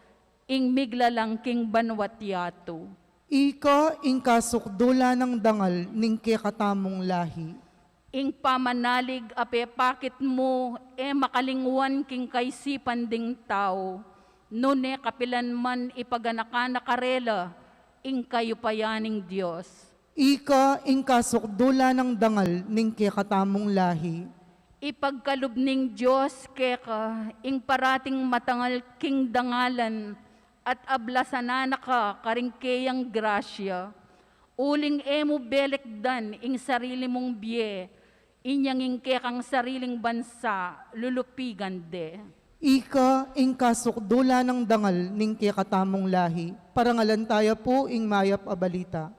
ing miglalang king banua't yatu. Ika ing kasukdulan nang dangal ning kekatamung lahi. Ing pamanalig a pepakit mu, e makalingwan king kaisipan ding tau, nune kapilan man ipaganakan na karela ing kayupayan ning Dios. Ika ing kasukdulan nang dangal ning kekatamung lahi. Ipagkalub ning Dios keka ing parating matangal king dangalan at ablasan na ka karing keyang grasya, uling e mu belekdan ing sarili mung bie, inyang ing kekang sariling bansa lulupigan de. Ika ing kasukdulan nang dangal ning kekatamung lahi. Parangalan taya pu ing mayap a balita.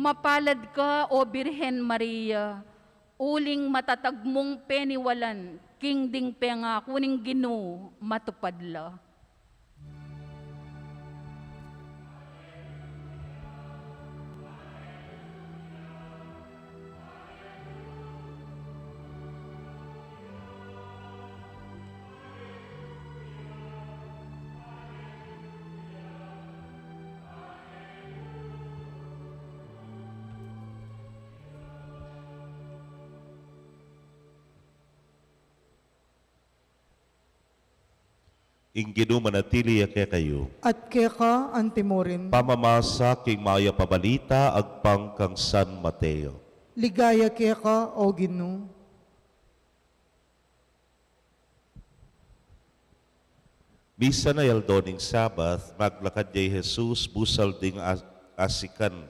Mapalad ka, O Birhen Maria, uling matatag mung peniwalan, king ding pengaku ning Ginu matupad la. Ing Ginu manatili ya kekayu. At keka antimurin. Pamamasa king mayap a balita agpang kang San Mateo. Ligaya keka, O Ginu. Misan a aldo ning Sabat, maglakad ya i Jesus busal ding as-, asikan.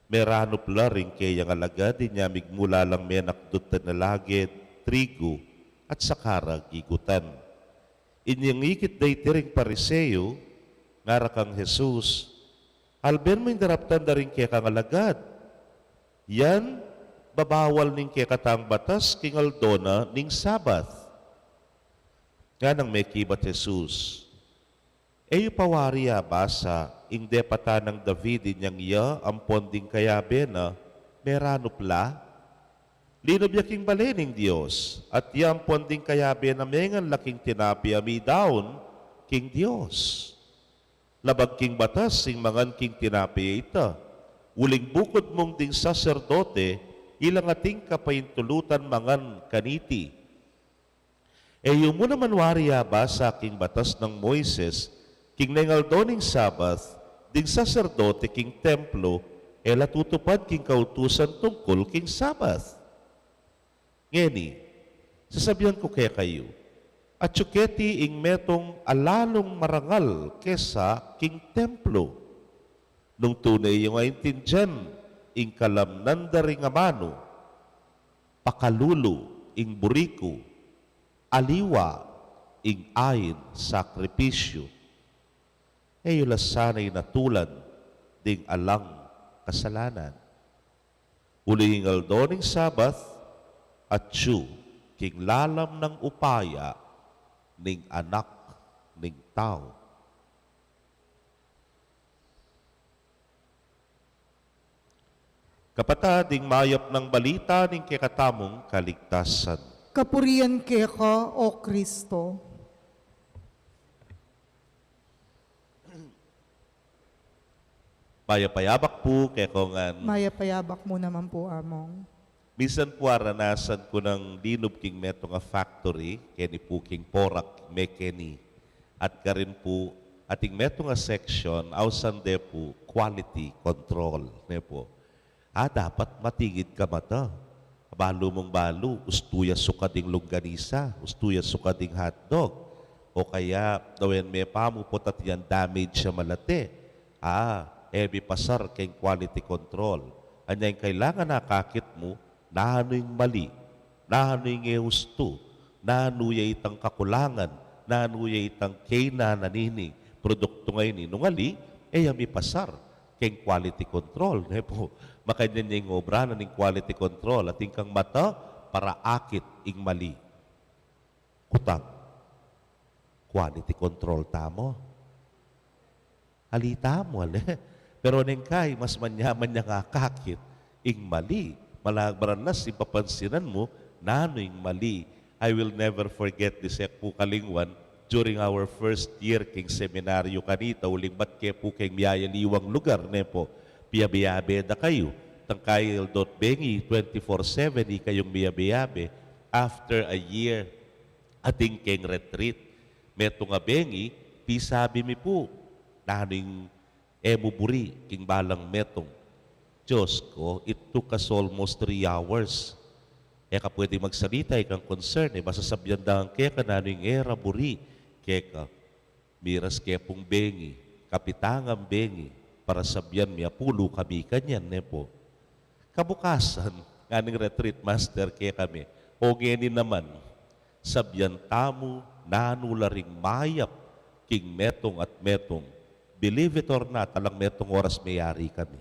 Meranup la ring keyang alagad, inya migmula lang menakdut a nalagid, trigu, at saka ra gigutan. Inyang ikit da iti ring Pariseo, ngara kang Jesus, "Alben mu ing daraptan da ring kekang alagad. Yan babawal ning kekatang batas king aldo na ning Sabat." Nganang mekibat Jesus, "E yu pa wari abasa ing depatan nang David inyang iya ampon ding kayabe na meranup la? Linub ya king bale ning Dios, at ya ampon ding kayabe na mengan la king tinape a midaun king Dios. Labag king batas ing mangan king tinape a ita, uling bukud mung ding saserdote, ilang ating kapaintulutan mangan kaniti. E yu mu naman wari abasa king batas nang Moises, king neng aldo ning Sabat, ding saserdote king templo e la tutupad king kautusan tungkul king Sabat? Ngeni, sasabian ku kekayu, atyu keti ing metung a lalung marangal kesa king templo." Nung tune yung aintindian ing kalamnan da ring amanu, pakalulu ing buriku, aliwa ing ain sakripisyu. E yu la sana inatulan ding alang kasalanan. Uli ing aldo ning Sabat, atyu king lalam nang upaya ning Anak ning Tau. Kapatad, ing mayap nang balita ning kekatamung kaligtasan. Kapurian keka, O Kristo. Mayap a yabak pu kekongan. Mayap a yabak mu naman pu, Among. Misan pu aranasan ku nang linub king metung a factory, keni pu king porak, mekeni. At karin pu, ating metung a section, ausan de pu, quality control, ne pu. A, dapat matingid ka mata. Balu mung balu, ustu ya sukad ing longganisa, ustu ya sukad ing hotdog. O kaya, lawen me pa mu pota tiyan damage ya malate. A, e mipasar keng quality control. Anya ing kailangan akakit mu, nanu ing mali, nanu ing e ustu, nanu ya itang kakulangan, nanu ya itang kainan na nining produktu ngeni. Nung ali, e ya mipasar keng quality control, ne pu. Makanyan ya ing obra na ning quality control, atin kang mata para akit ing mali. Kutang, quality control tamu. Ali tamu, ale. Pero neng kai, mas manyaman yang akakit ing mali. Malagbaran na, sipapansinan mu, nanu ing mali. I will never forget this, e ku pu kalingwan, during our first year king seminaryo kanita, uling bat ke pu keng miyayaliwang lugar, ne pu, piyabe-yabe da kayu. Tangkai, although bengi twenty-four seven, ikayung miyabe-yabe. After a year, atin keng retreat, metung a bengi, pisabi mi pu, nanu ing e mu buri king balang metung. Diyos ko, it took us almost three hours. E ka pwedeng magsalita, ikang concern, e ba sasabian da keka nanu ing e ra buri keka. Miras ke pung bengi, kapitan nang bengi, para sabian mi apulu kami kanyan, ne pu. Kabukasan, ngana ning retreat master kekami, o ngeni naman, sabian tamu nanu la ring mayap king metung at metung. Believe it or not, alang metung oras meyari kami.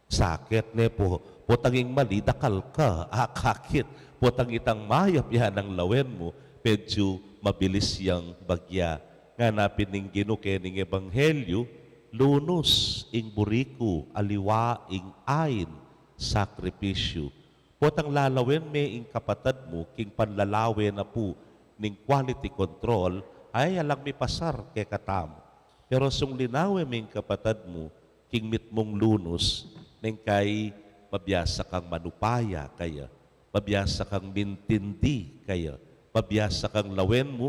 Sakit, ne pu, potang ing mali, dakal ka akakit. Potang itang mayap, yan ang lawen mu, medyu mabilis yang bagya. Ngana pin ning Ginu kening ebanghelyu, lunus ing buri ku, aliwa ing ain sakripisyu. Potang lalawen me ing kapatad mu king panlalawe na pu ning quality control, ay alang mipasar kekatamu. Pero sung linawe me ing kapatad mu king mitmung lunus, neng kai mabiasa kang manupaya kaya, mabiasa kang mintindi kaya, mabiasa kang lawen mu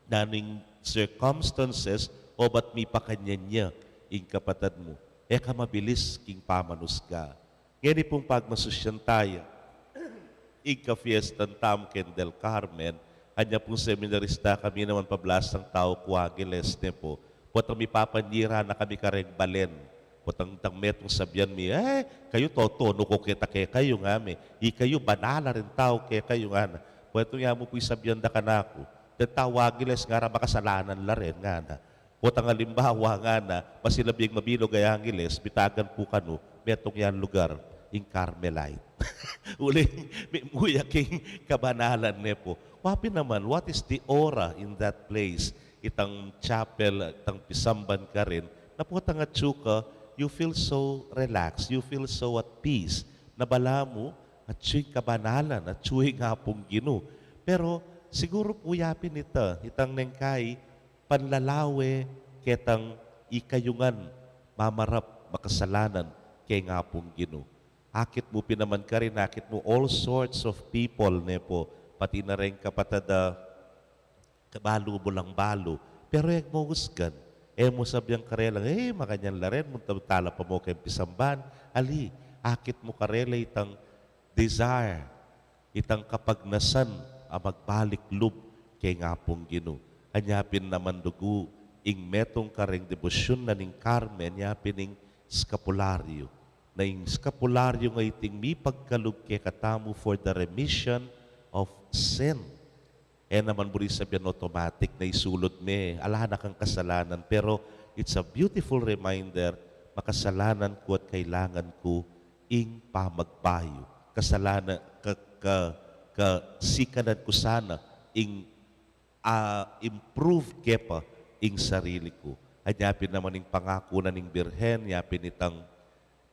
nanu ing circumstances o bat mipakanyan ya ing kapatad mu. E ka mabilis king pamanusga. Ngeni pung pagmasusyan taya, ing kafiestan tamu ken Del Carmen, anya pung seminarista kami naman pablasang tau ku Angeles, ne pu. Potang mipapanyira na kami kareng balen. Potang itang metung sabian mi, e, kayu totonu ku keta kekayu, ngana me. Ikayu banal la ring tau kekayu, ngana. Potang ya mu pu sabian da kanaku, deng tau Angeles ngara makasalanan la rin, ngana. Potang alimbawa, ngana, masi la bing mabilug a Angeles, bitagan pu kanu, metung yang lugar, ing Carmelite. Uling, mi-, muya king kabanalan, ne pu. Wa pin naman, what is the aura in that place? Itang chapel, itang pisamban karin, na potang atsu ka, you feel so relaxed, you feel so at peace. Na balamu, atsu ing kabanalan, atsu ing Apung Ginu. Pero, siguru pu ya pin ita, itang neng kai, panlalawe ketang ikayungan mamarap makasalanan keng Apung Ginu. Akit mu pin naman karin, akit mu all sorts of people, ne pu, pati na reng kapatad a balu mu lang balu. Pero e mu usgan, e mu sabian karelang, e, makanyan la rin, munta tala pa mu keng pisamban. Ali, akit mu karela itang desire, itang kapagnasan a magbalik lub keng Apung Ginu. Anya pin naman dugu, ing metung kareng debosyun na ning Carmen, ya pin ing skapularyo. Na ing skapularyo nga iting mipagkalub kekatamu for the remission of sin. E naman buri sabian automatic na isulud me, ala na kang kasalanan. Pero it's a beautiful reminder, makasalanan ku at kailangan ku ing pamagbayu. Kasalanan, ka, ka, kasikanan ku sana ing, ah, improve ke pa ing sarili ku. Anya pin naman ing pangaku na ning Birhen, ya pin itang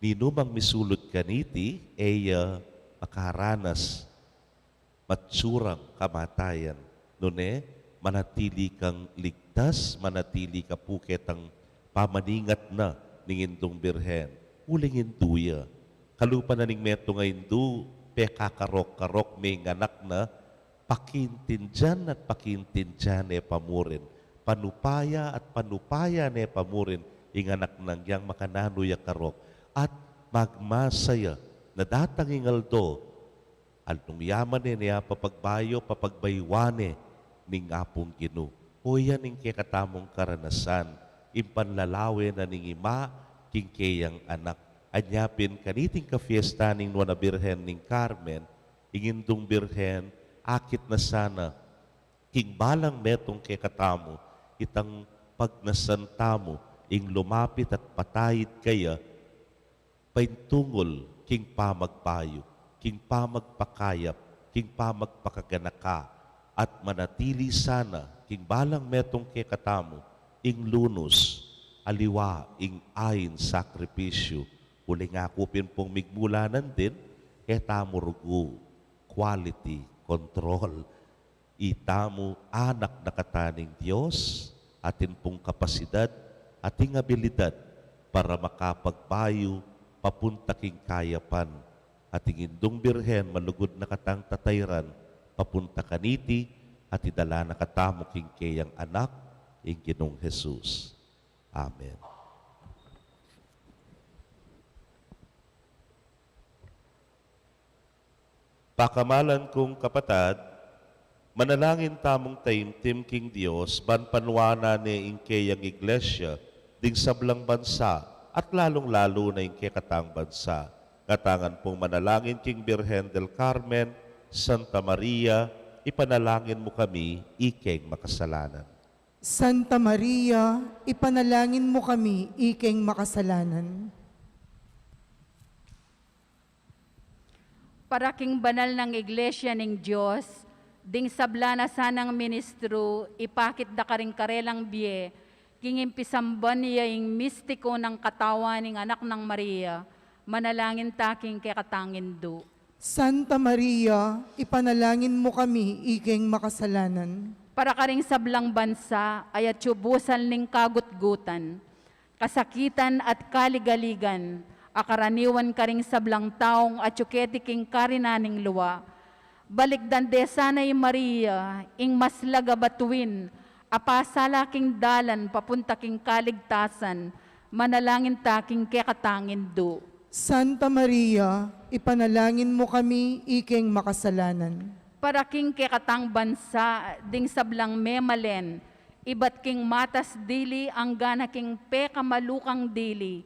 ninumang misulud kaniti, e ya makaranas matsurang kamatayan. Nune, manatili kang ligtas, manatili ka pu ketang pamaningat na ning Indung Birhen. Uling indu ya. Kalupa na ning metung a indu, pekakarok-karok, menganak na, pakiintindian at pakiintindian ne pa murin. Panupaya at panupaya ne pa murin ing anak nang yang makananu ya karok. At magmasa ya na datang ing aldo, aldo nung yaman ne, ne ya papagbayu, papagbayuan ne ning Apung Ginu. O yan ing kekatamung karanasan, ing panlalawe na ning ima king keyang anak. Anya pin kaniting kapiesta ning Nuan a Birhen ning Carmen, ing Indung Birhen, akit na sana king balang metung kekatamu, itang pagnasan tamu ing lumapit at pataid kaya, paintungul king pamagbayu, king pamagpakayap, king pamagpakaganaka, at manatili sana king balang metung kekatamu ing lunus, aliwa ing ain sakripisyu, uling aku pin pung migmulanan din ketamu rugu, quality control. Itamu anak na kata ning Dios, atin pung kapasidad, ating abilidad para makapagbayu papunta king kayapan. At ing Indung Birhen malugud na katang tatairan papunta kaniti, at idala na katamu king keyang anak, ing Ginung Jesus. Amen. Pakamalan kung kapatad, manalangin tamung taimtim king Dios, ban panuanan ne ing keyang Iglesia ding sablang bansa, at lalung-lalu na ing kekatang bansa. Katangan pung manalangin king Birhen del Carmen, Santa Maria, ipanalangin mu kami, ikeng makasalanan. Santa Maria, ipanalangin mu kami, ikeng makasalanan. Para king banal nang Iglesia ning Dios, ding sabla na sanang ministru, ipakit da karing karelang bie, king impisamban ya ing mistiku nang katawan ning Anak nang Maria, manalangin ta king kekatang indu. Santa Maria, ipanalangin mu kami, ikeng makasalanan. Para karing sablang bansa, a atyu busal ning kagutgutan, kasakitan at kaligaligan, a karaniwan karing sablang taung atyu keti king karinan ning lua. Balikdan de sana i Maria, ing maslag a batuin, a pasala king dalan papunta king kaligtasan, manalangin ta king kekatang indu. Santa Maria, ipanalangin mu kami, ikeng makasalanan. Para king kekatang bansa, ding sablang memalen, ibat king matas dili, angga na king pekamalukang dili,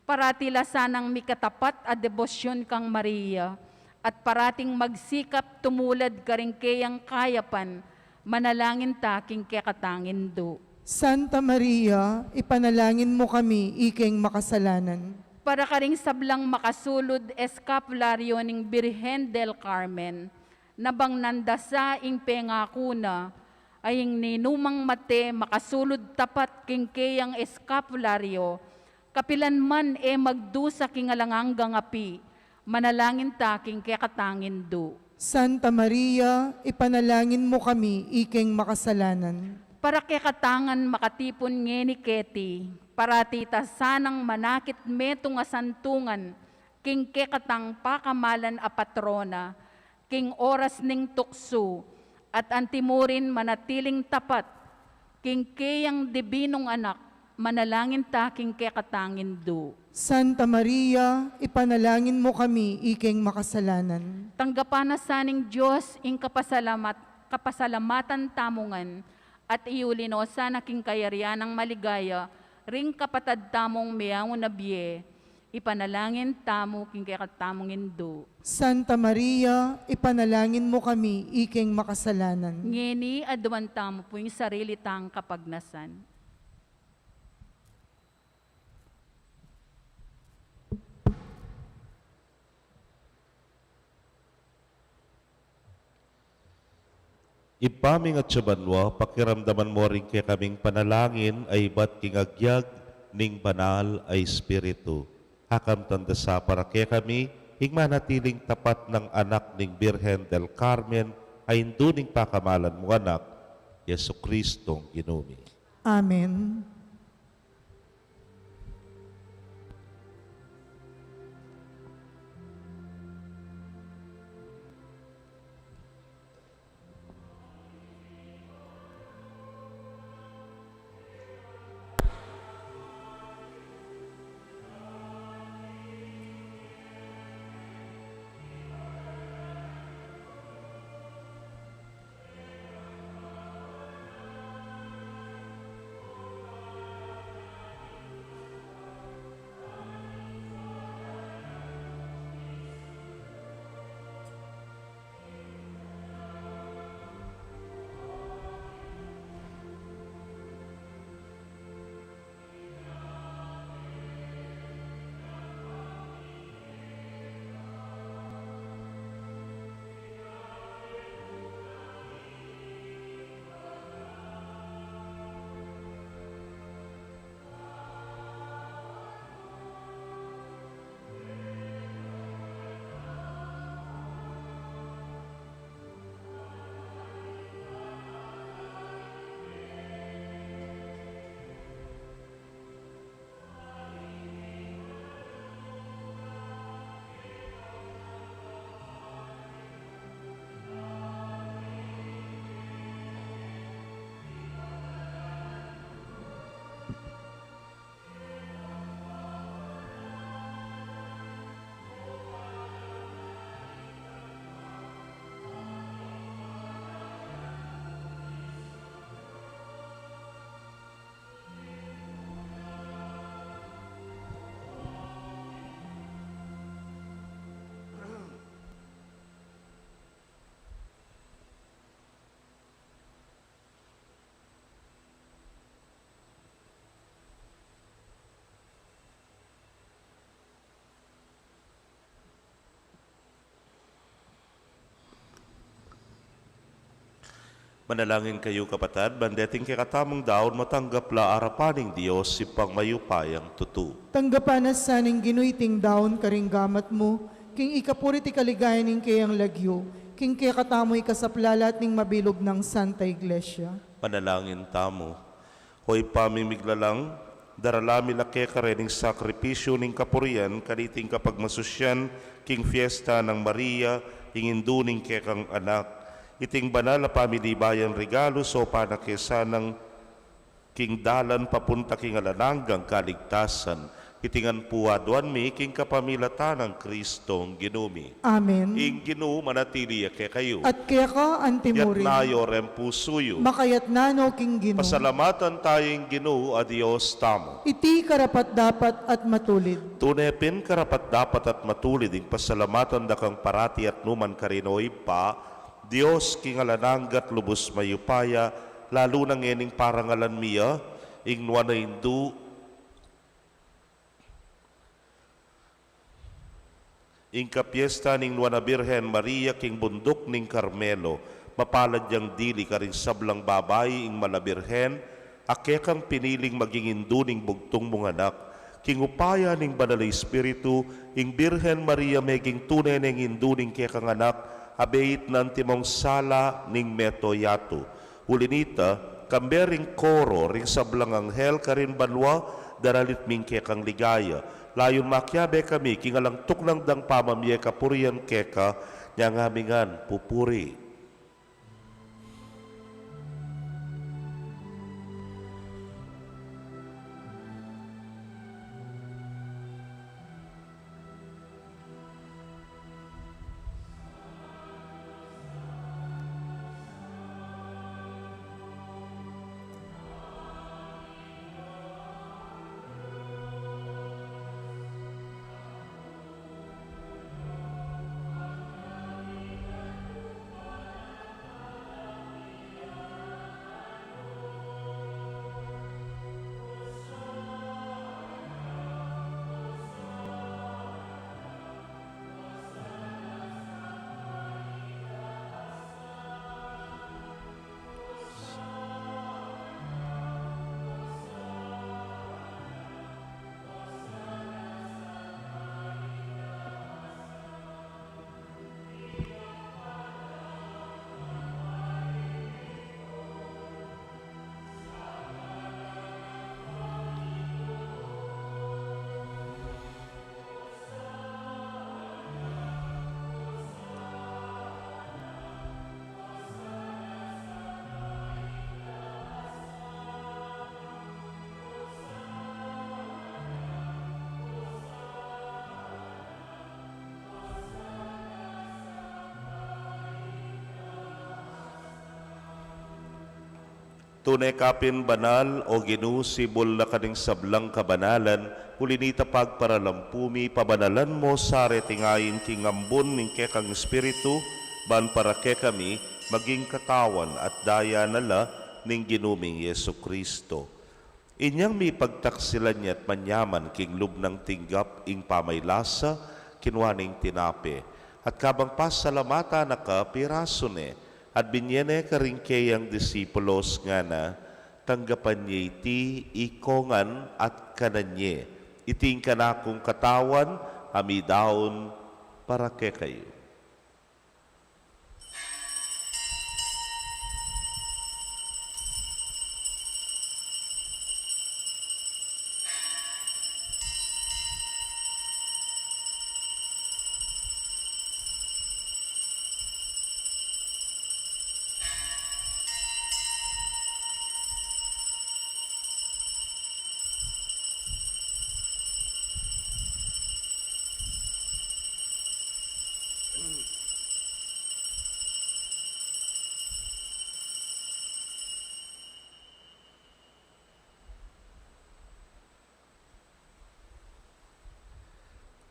parati la sanang mikatapat a debosyun kang Maria, at parating magsikap tumulad karing keyang kayapan, manalangin ta king kekatang indu. Santa Maria, ipanalangin mu kami, ikeng makasalanan. Para karing sablang makasulud eskapularyo ning Birhen del Carmen, nabang nandasa ing pengaku na, a ing ninumang mate makasulud tapat king keyang eskapularyo, kapilan man e magdusa king alang anggang api, manalangin ta king kekatang indu. Santa Maria, ipanalangin mu kami, ikeng makasalanan. Para kekatangan makatipun ngeni keti, parati ta sanang manakit metung a santungan, king kekatang pakamalan a patrona, king oras ning tuksu, at antimurin manatiling tapat, king keyang dibinung anak, manalangin ta king kekatang indu. Santa Maria, ipanalangin mu kami, ikeng makasalanan. Tanggapan na sa ning Dios ing kapasalamat, kapasalamatan tamu ngan, at iuli no sana king kayarian nang maligaya, ring kapatad tamung meaun a bie, ipanalangin tamu king kekatamung indu. Santa Maria, ipanalangin mu kami, ikeng makasalanan. Ngeni, aduan tamu pu ing sarili tang kapagnasan. Ibpa ming atsu banua, pakiramdaman mo rin kekaming panalangin a ibat king agyag ning Banal a Espiritu. Kakamtan da sa para kekami ing manatiling tapat nang anak ning Birhen del Carmen a Indu ning pakamalan mung Anak, Jesucristong Ginu mi. Amen. Manalangin kayu, kapatad, ban deting kekatamung daun matanggap la arapan ning Dios, Ibpang mayupayang tutu. Tanggapan na sa ning Ginu iting daun karing gamat mu, king ikapuri at ikaligaya ning keyang lagyu, king kekatamu ikasaplalat ning mabilug nang Santa Iglesia. Manalangin tamu. O Ibpa ming miglalang, darala mi la keka rening sakripisyu ning kapurian kaniting kapagmasusyan king fiesta nang Maria, ing Indu ning kekang Anak. Iting banal a pamilibayang regalu, saupan na ke sanang king dalan papunta king alang anggang kaligtasan. Iti ngan pu aduan mi king kapamilatan nang Kristong Ginu mi. Amen. Ing Ginu manatili ya kekayu. At keka antimurin. Iyatas yu reng pusu yu. Makayatas no king Ginu. Pasalamatan tamu ing Ginu a Dios tamu. Iti karapat-dapat at matulid. Tune pin karapat-dapat at matulid ing pasalamatan da kang parati at nukarin man, O Ibpa, Dios king alang angga at lubus mayupaya, lalu na ngening parangalan mi ya, ing nuan a Indu, ing kapiesta ning nuan a Birhen Maria king bunduk ning Carmelo. Mapalad yang dili karing sablang babai ing mala Birhen, a kekang piniling maging Indu ning bugtung mung Anak. King upaya ning Banal a Espiritu, ing Birhen Maria meging tune neng Indu ning kekang Anak, a beit na antimong sala ning mabilug a yatu. Uli na nita, kambe ring koro ring sablang anghel karin banua, daralit mi ing kekang ligaya. Layun makiabe kami king alang tuknang dang pamamie kapurian keka, nyang ami ngan pupuri. Tune ka pin banal, O Ginu, sibul na ka ning sablang kabanalan, uli nita pagparalampu mi, pabanalan mu sa reting ain king ambun ning kekang Espiritu, ban para kekami maging katawan at daya na la ning Ginu ming Jesucristo. Inyang mipagtaksilan ya at manyaman king lub nang tinggap ing pamaylasa, kinua ne ing tinape, at kabang pasalamatan na ka, pirasu ne, at binye ne karing keyang disipulos, ngana: Tanggapan ye iti ikong ngan at kanan ye. Iti ing kanakung katawan a midaun para kekayu.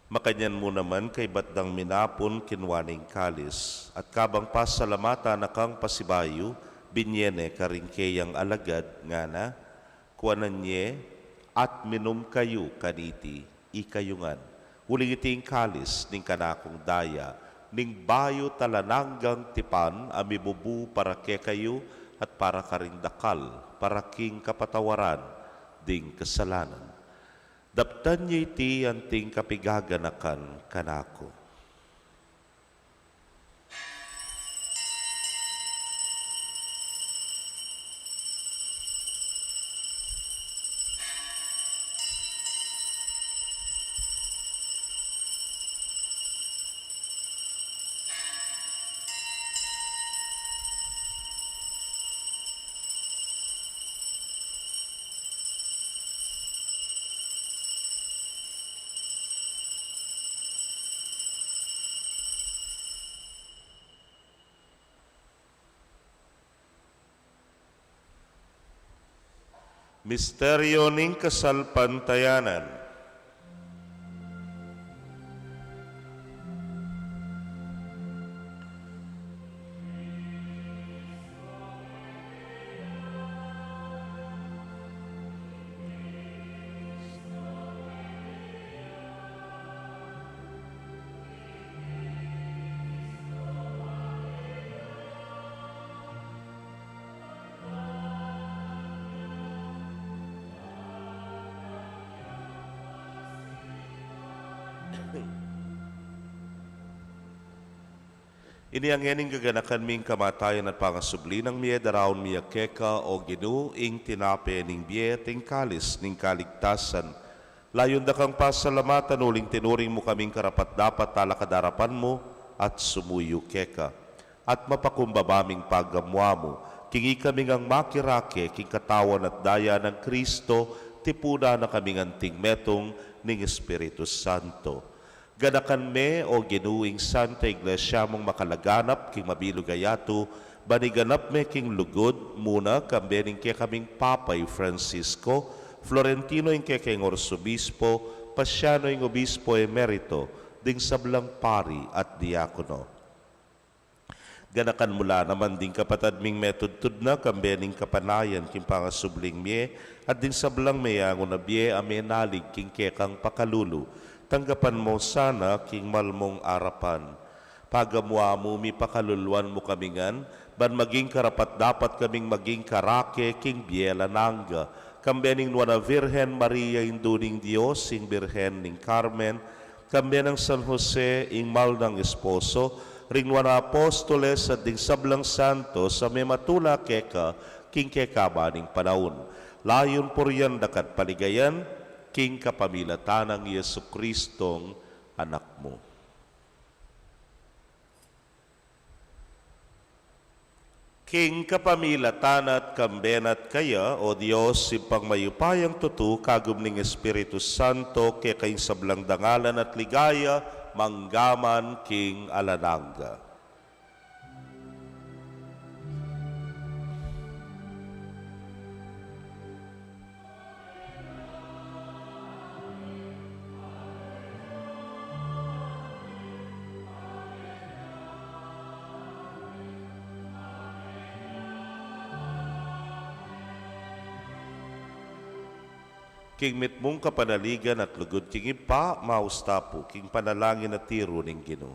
Makanyan mu naman, kaybat dang minapun, kinua ne ing kalis, at kabang pasalamatan na kang pasibayu, binye ne karing keyang alagad, ngana: Kuanan ye at minum kayu kaniti, ikayu ngan, uling iti ing kalis ning kanakung daya, ning bayu at alang anggang tipan, a mibubu para kekayu at para karing dakal, para king kapatawaran ding kasalanan. Daptan ye iti anting kapigaganakan kanaku. Misteryo ning kasalpantayanan. Ini a ngening gaganakan mi ing kamatayan at pangasubli nang mie, daraun mi ya keka, O Ginu, ing tinape ning bie at ing kalis ning kaligtasan. Layun da kang pasalamatan uling tinuring mu kaming karapat-dapat talakad arapan mu at sumuyu keka. At mapakumbaba ming pagamuamu, king ikami ngang makirake king katawan at daya nang Kristo, tipunan na kaming anting metung ning Espiritu Santo. Ganakan me, O Ginu, ing Santa Iglesia mung makalaganap king mabilug a yatu, ban iganap me king lugud mu na, kambe ning kekaming Papa i Francisco, Florentino ing kekeng Arsobispo, Pasiano ing Obispo Emerito, ding sablang pari at diakono. Ganakan mu la naman ding kapatad ming metudtud na, kambe ning kapanayan king pangasubling mie, at ding sablang meyangu na bie a menalig king kekang pakalulu. Tanggapan mu sana king mal mung arapan. Pagamua mu, mipakaluluan mu kami ngan, ban maging karapat-dapat kaming maging karake king bie alang angga. Kambe ning Nuan a Virgen Maria, Indu ning Dios, ing Birhen ning Carmen, kambe nang San Jose, ing mal nang esposo, ring nuan a apostoles, at ding sablang santos a mematula keka king kekaban ning panaun. Layun purian da ka at paligayan, king kapamilatan nang Jesucristong Anak mu. King kapamilatan na at kambe na at kaya, O Dios, Ibpang mayupayang tutu, kagum ning Espiritu Santo, keka ing sablang dangalan at ligaya, mangga man king alang angga. King mitmung kapanaligan at lugud king Ibpa, maus ta pu king panalangin a tiru ning Ginu.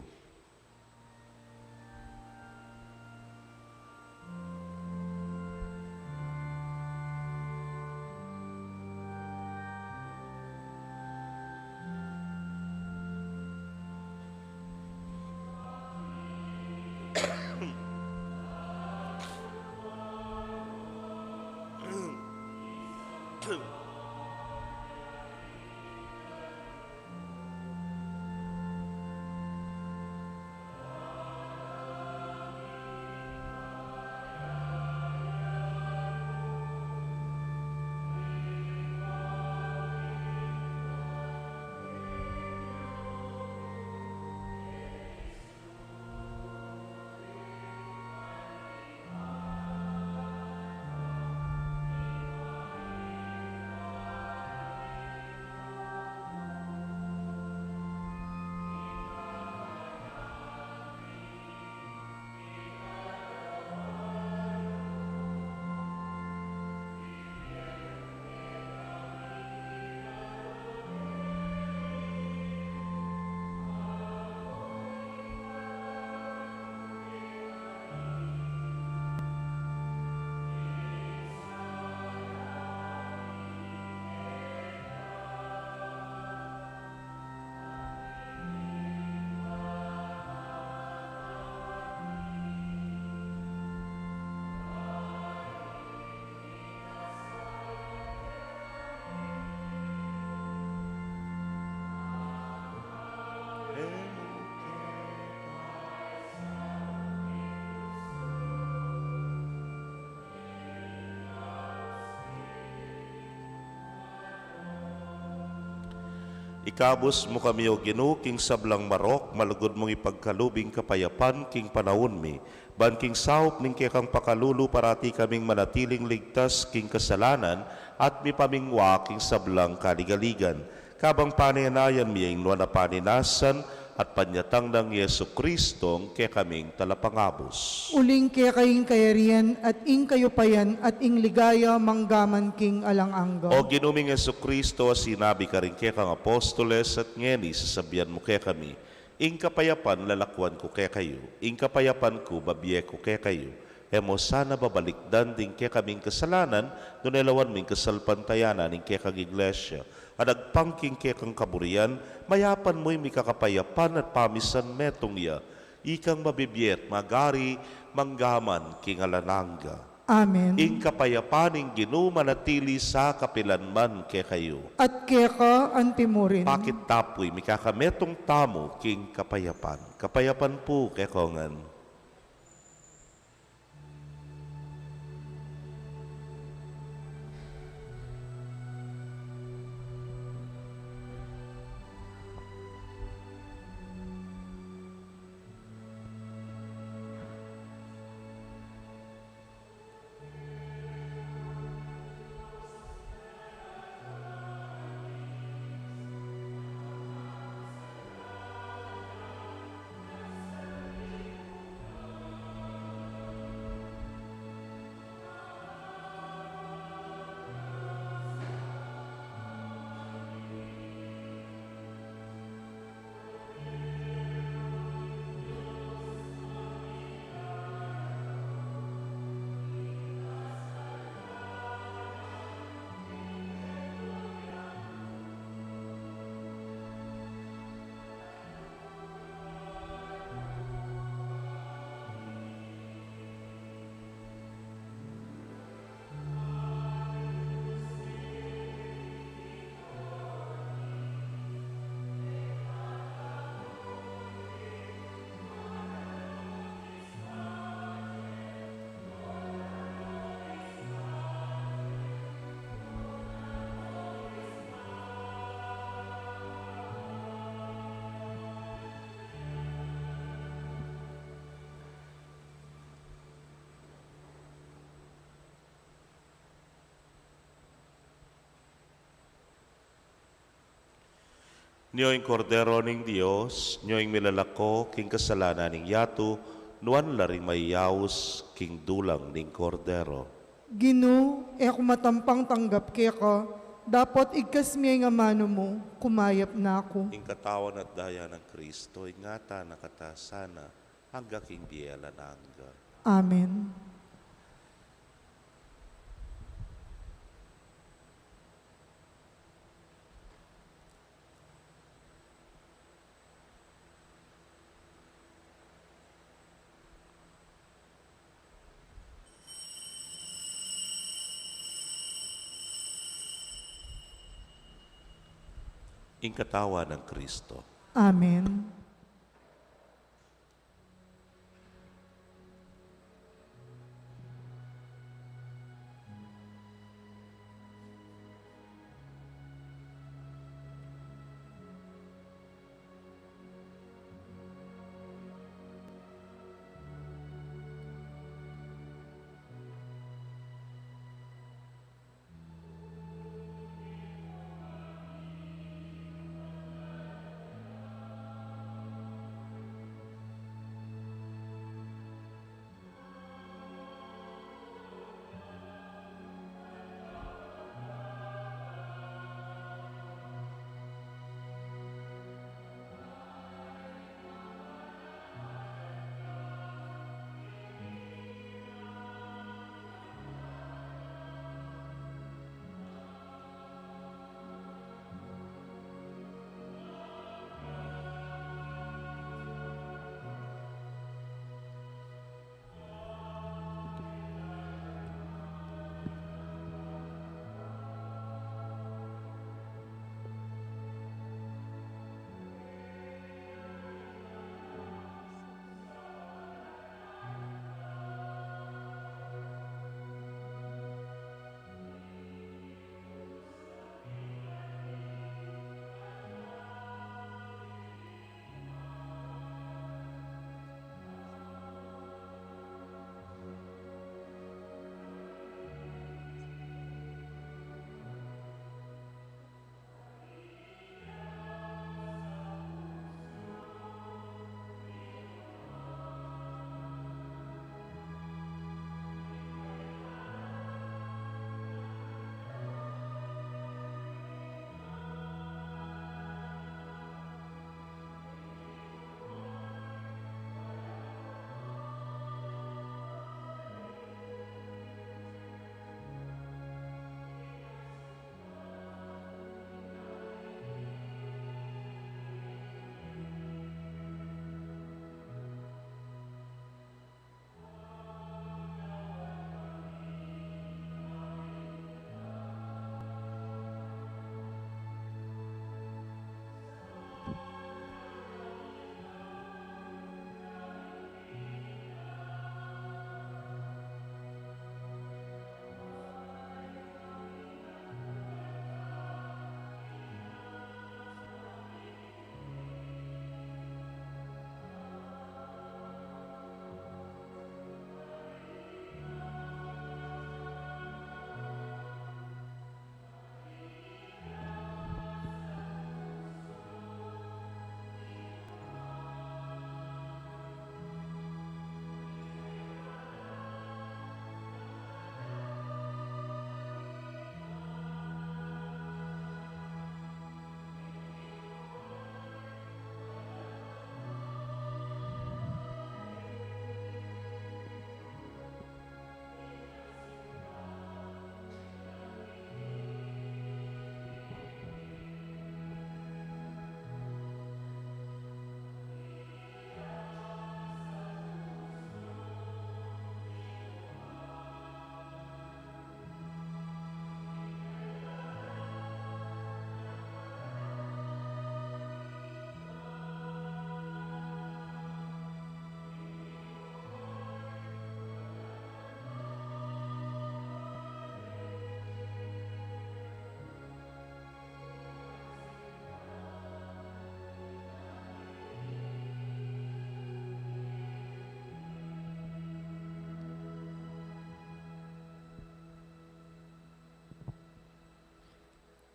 Ikabus mu kami, O Ginu, king sablang marok, malugud mung ipagkalub ing kapayapan king panaun mi, ban king saup ning kekang pakalulu parati kaming manatiling ligtas king kasalanan at mipamingwa king sablang kaligaligan. Kabang panenayan mi ing nuan a paninasan at panyatang nang Jesucristo, ing kekaming Talapangabus. Uling keka ing kayarian at ing kayupayan at ing ligaya manggaman king alang angga. O Ginu ming Jesucristo, a sinabi karing kekang apostoles at ngeni sasabian mu kekami, ing kapayapan lalakwan ku kekayu, ing kapayapan ku babie ku kekayu. E mu sana babalikdan ding kekaming kasalanan, nune lawan mu ing kasalpantayanan ning kekang Iglesia a nagpang king kekang kaburian. Mayapan mu ing mikakapayapan at pamisan metung ya, ikang mabibie at magari manggaman king alang angga. Amen. Ing kapayapan ning Ginu manatili sa kapilan man kekayu. At keka anti mu rin. Pakit ta pu'y mikakametung tamu king kapayapan. Kapayapan pu kekongan. Nyo ing Kordero ning Dios, nyo ing milalako king kasalanan ning yatu, nuan la ring mayayaus king dulang ning Kordero. Ginu, e ku matampang tanggap keka, Dapot igkas mi ing amanu mu, kumayap na ku. Ing katawan at daya nang Kristo, ingatan na kata sana, angga king bie alang angga. Amen. Ing katawan nang Kristo. Amen.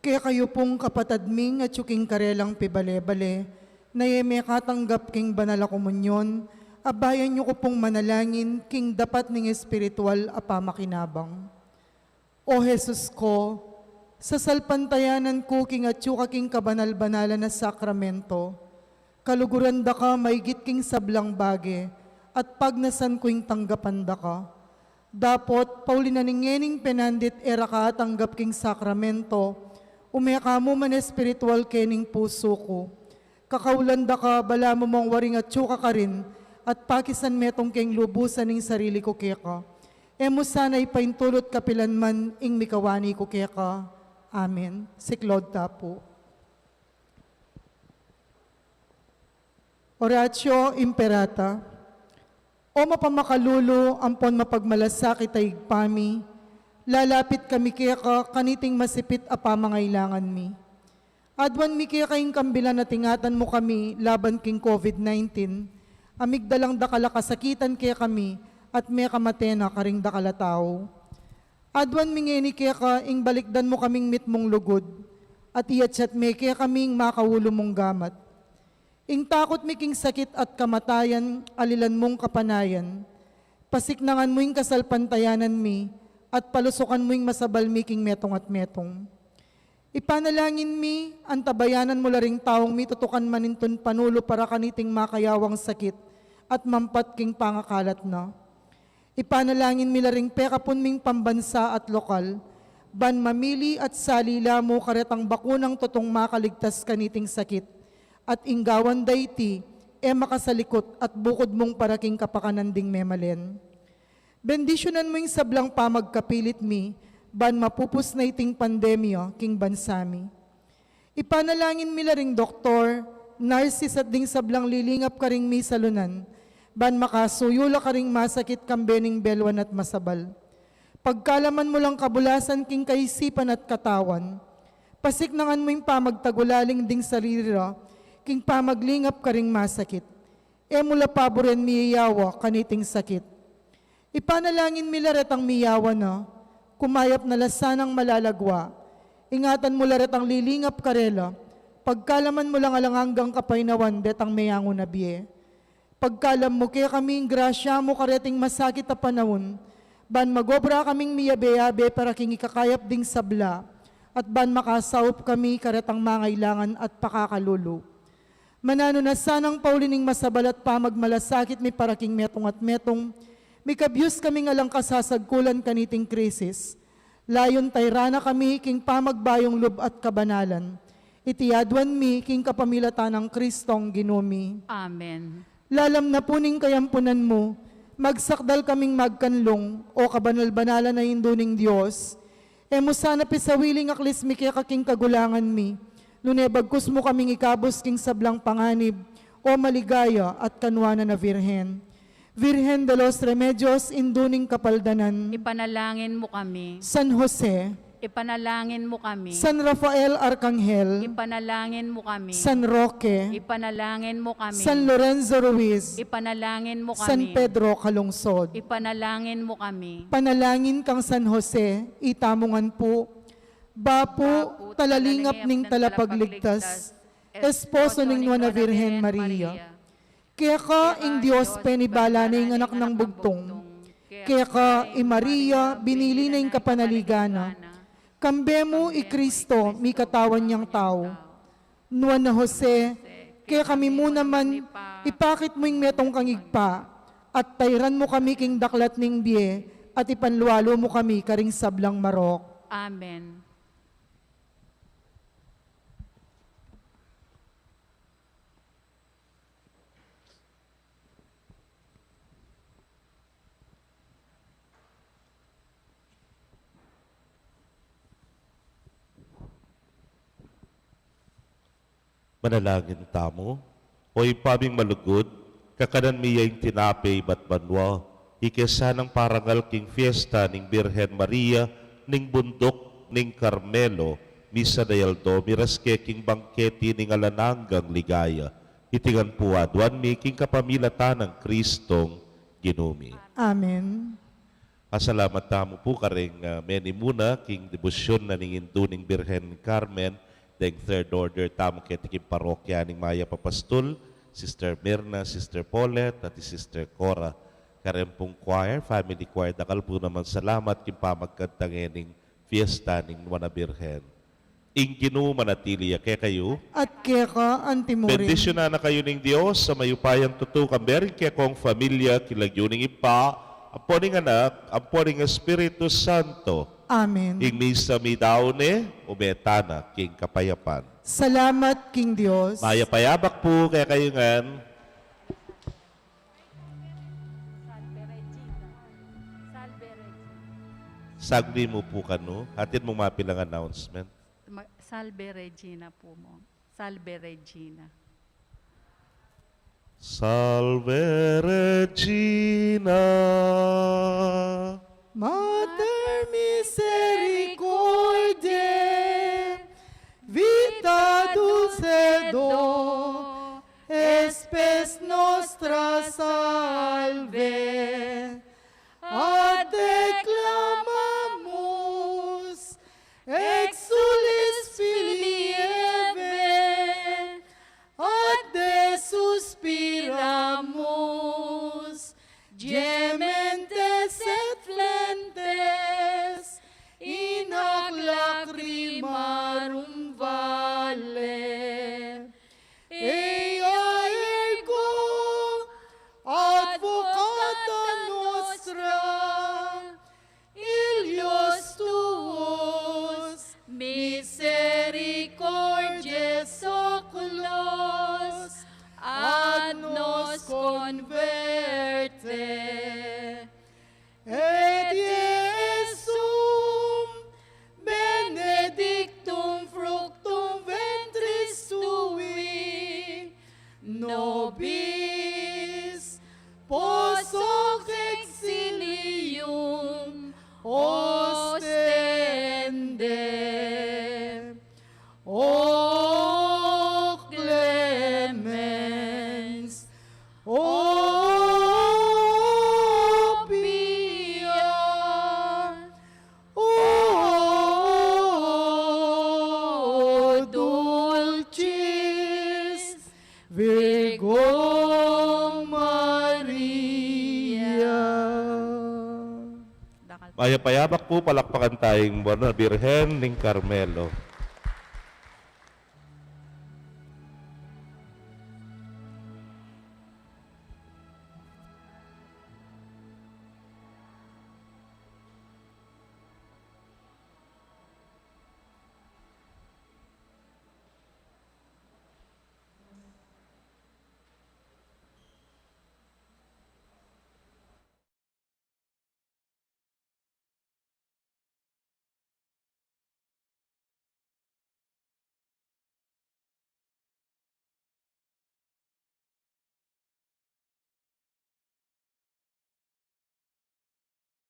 Kekayu pung kapatad ming atyu king karelang pibale-bale, na e mekatanggap king banal a komunyon, abayan yu ku pung manalangin king dapat ning espiritual a pamakinabang. O Jesus ko, Sasalpantayanan ku king atyu ka king kabanal-banalan a sakramento, kaluguran da ka maigit king sablang bage, at pagnasan ku ing tanggapan da ka. Dapot, pauli na ning ngening penandit e ra ka atanggap king sakramento, ume ka mu man espiritual kening pusu ku. Kakaulan da ka, balamu mong waring atyu ka karin, at pakisan metung keng lubusan ing sarili ku keka. E mu sana ipaintulut kapilan man ing mikawani ku keka. Amen. Siklaud ta pu. Oratio Imperata. O mapamakalulu ampon mapagmalasakit a Ibpa mi, lalapit kami keka kaniting masipit a pamangailangan mi. Aduan mi keka ing kambilan a ingatan mu kami laban king COVID nineteen, a migdalang dakal a kasakitan kekami at mekamate na karing dakal a tau. Aduan mi ngeni keka ing balikdan mu kaming mitmung lugud, at iatsat me kekami ing makaulu mung gamat. Ing takut mi king sakit at kamatayan, alilan mung kapanayan. Pasiknangan mu ing kasalpantayanan mi, at palusukan mu ing masabal mi king metung at metung. Ipanalangin mi, antabayanan mu la ring taung mitutukan manintun panulu para kaniting makayawang sakit at mampat king pangakalat na. Ipanalangin mi la ring pekapun ming pambansa at lokal, ban mamili at sali la mu karetang bakunang tutung makaligtas kaniting sakit, at ing gawan da iti, e makasalikut at bukud mung para king kapakanan ding memalen. Bendisyunan mu ing sablang pamagkapilit mi, ban mapupus na iting pandemya king bansa mi. Ipanalangin mi la ring doktor, narsis at ding sablang lilingap karing misalunan, ban makasuyu la karing masakit kambe ning belwan at masabal. Pagkalaman mu lang kabulasan king kaisipan at katawan, pasiknangan mu ing pamagtagulaling ding sarili ra, king pamaglingap karing masakit. E mu la paburen miyayawa kaniting sakit. Ipanalangin mi la retang miyawa na, kumayap na la sanang malalagwa. Ingatan mu la retang lilingap karela, pagkalaman mu lang alang anggang kapaynawan detang meyangu na bie. Pagkalam mu kekami ing grasya mu kareting masakit a panaun, ban magobra kaming miyabe-yabe para king ikakayap ding sabla, at ban makasaup kami karetang mangailangan at pakakalulu. Mananu na sanang pauli ning masabal at pamagmalasakit mi para king metung at metung, mikabyus kaming alang kasasagkulan kaniting krisis. Layun tayran na kami king pamagbayung lub at kabanalan. Iti aduan mi king kapamilatan nang Kristong Ginu mi. Amen. Lalam na pu ning kayampunan mu, magsakdal kaming magkanlung, o kabanal-banalan a Indu ning Dios. E mu sana pisawili ing aklis mi keka king kagulangan mi, nune bagkus mu kaming ikabus king sablang panganib, o maligaya at kanuanan a Virgen. Virgen de los Remedios, Indu ning Kapaldanan. Ipanalangin mu kami. San Jose. Ipanalangin mu kami. San Rafael Arkanghel. Ipanalangin mu kami. San Roque. Ipanalangin mu kami. San Lorenzo Ruiz. Ipanalangin mu kami. San Pedro Calungsod. Ipanalangin mu kami. Panalangin kang San Jose, itamu ngan pu. Bapu, talalingap ning talapagligtas, esposo ning Nuan a Virgen Maria. Keka ing Dios penibala na ing Anak nang bugtung. Keka i Maria binili na ing kapanaligan na. Kambe mu i Kristo mikatawan yang tau. Nuan a Jose, kekami mu naman, ipakit mu ing metung kang ibpa, at tayran mu kami king daklat ning bie, at ipanlualu mu kami karing sablang marok. Amen. Manalangin tamu. O Ibpa ming malugud, kakanan mi ya ing tinape ibat banua, ike sanang parangal king fiesta ning Birhen Maria ning Bunduk ning Carmelo, misan a aldo miras ke king bangketi ning alang anggang ligaya. Iti ngan pu aduan mi king kapamilatan nang Kristong Ginu mi. Amen. Pasalamat tamu pu karing, ah, menimuna king debosyun na ning Indu ning Birhen Carmen, deng third order tamu keti king parokya ning Mayap a Pastul, Sister Mirna, Sister Paulette, at Sister Cora. Kareng pung choir, family choir, dakal pu namang salamat king pamagkanta ngening fiesta ning Nuan a Birhen. Ing Ginu manatili ya kekayu. At keka antimurin. Bendisyunan na kayu ning Dios a mayupayang tutu, kambe ring kekong familia, king lagyu ning Ibpa, ampo ning Anak, ampo ning Espiritu Santo. Amen. Ing misa meyari ne, ume tana king kapayapan. Salamat king Dios. Mayap a yabak pu kekayu ngan. Salve Regina. Salve Regina. Sagli mu pu kanu, atin mung mapilang announcement. Ma- Salve Regina pu, Mong. Salve Regina. Salve Regina. Mater misericordiae, vita dulcedo, spes nostra salve. Ad te clamamus, exsules filii Hevae, ad te suspiramus, gementes et flentes in hac lacrimarum valle. Ea ergo advocata nostra, illos tuos misericordiae oculos ad nos converte. Et Iesum benedictum fructum ventris tui, nobis post hoc exilium ostende. O clemens, o pia, o dulcis Virgo Maria. Dakal Mayap a yabak pu, palakpakan taya ing Nuan a Birhen ning Carmelo.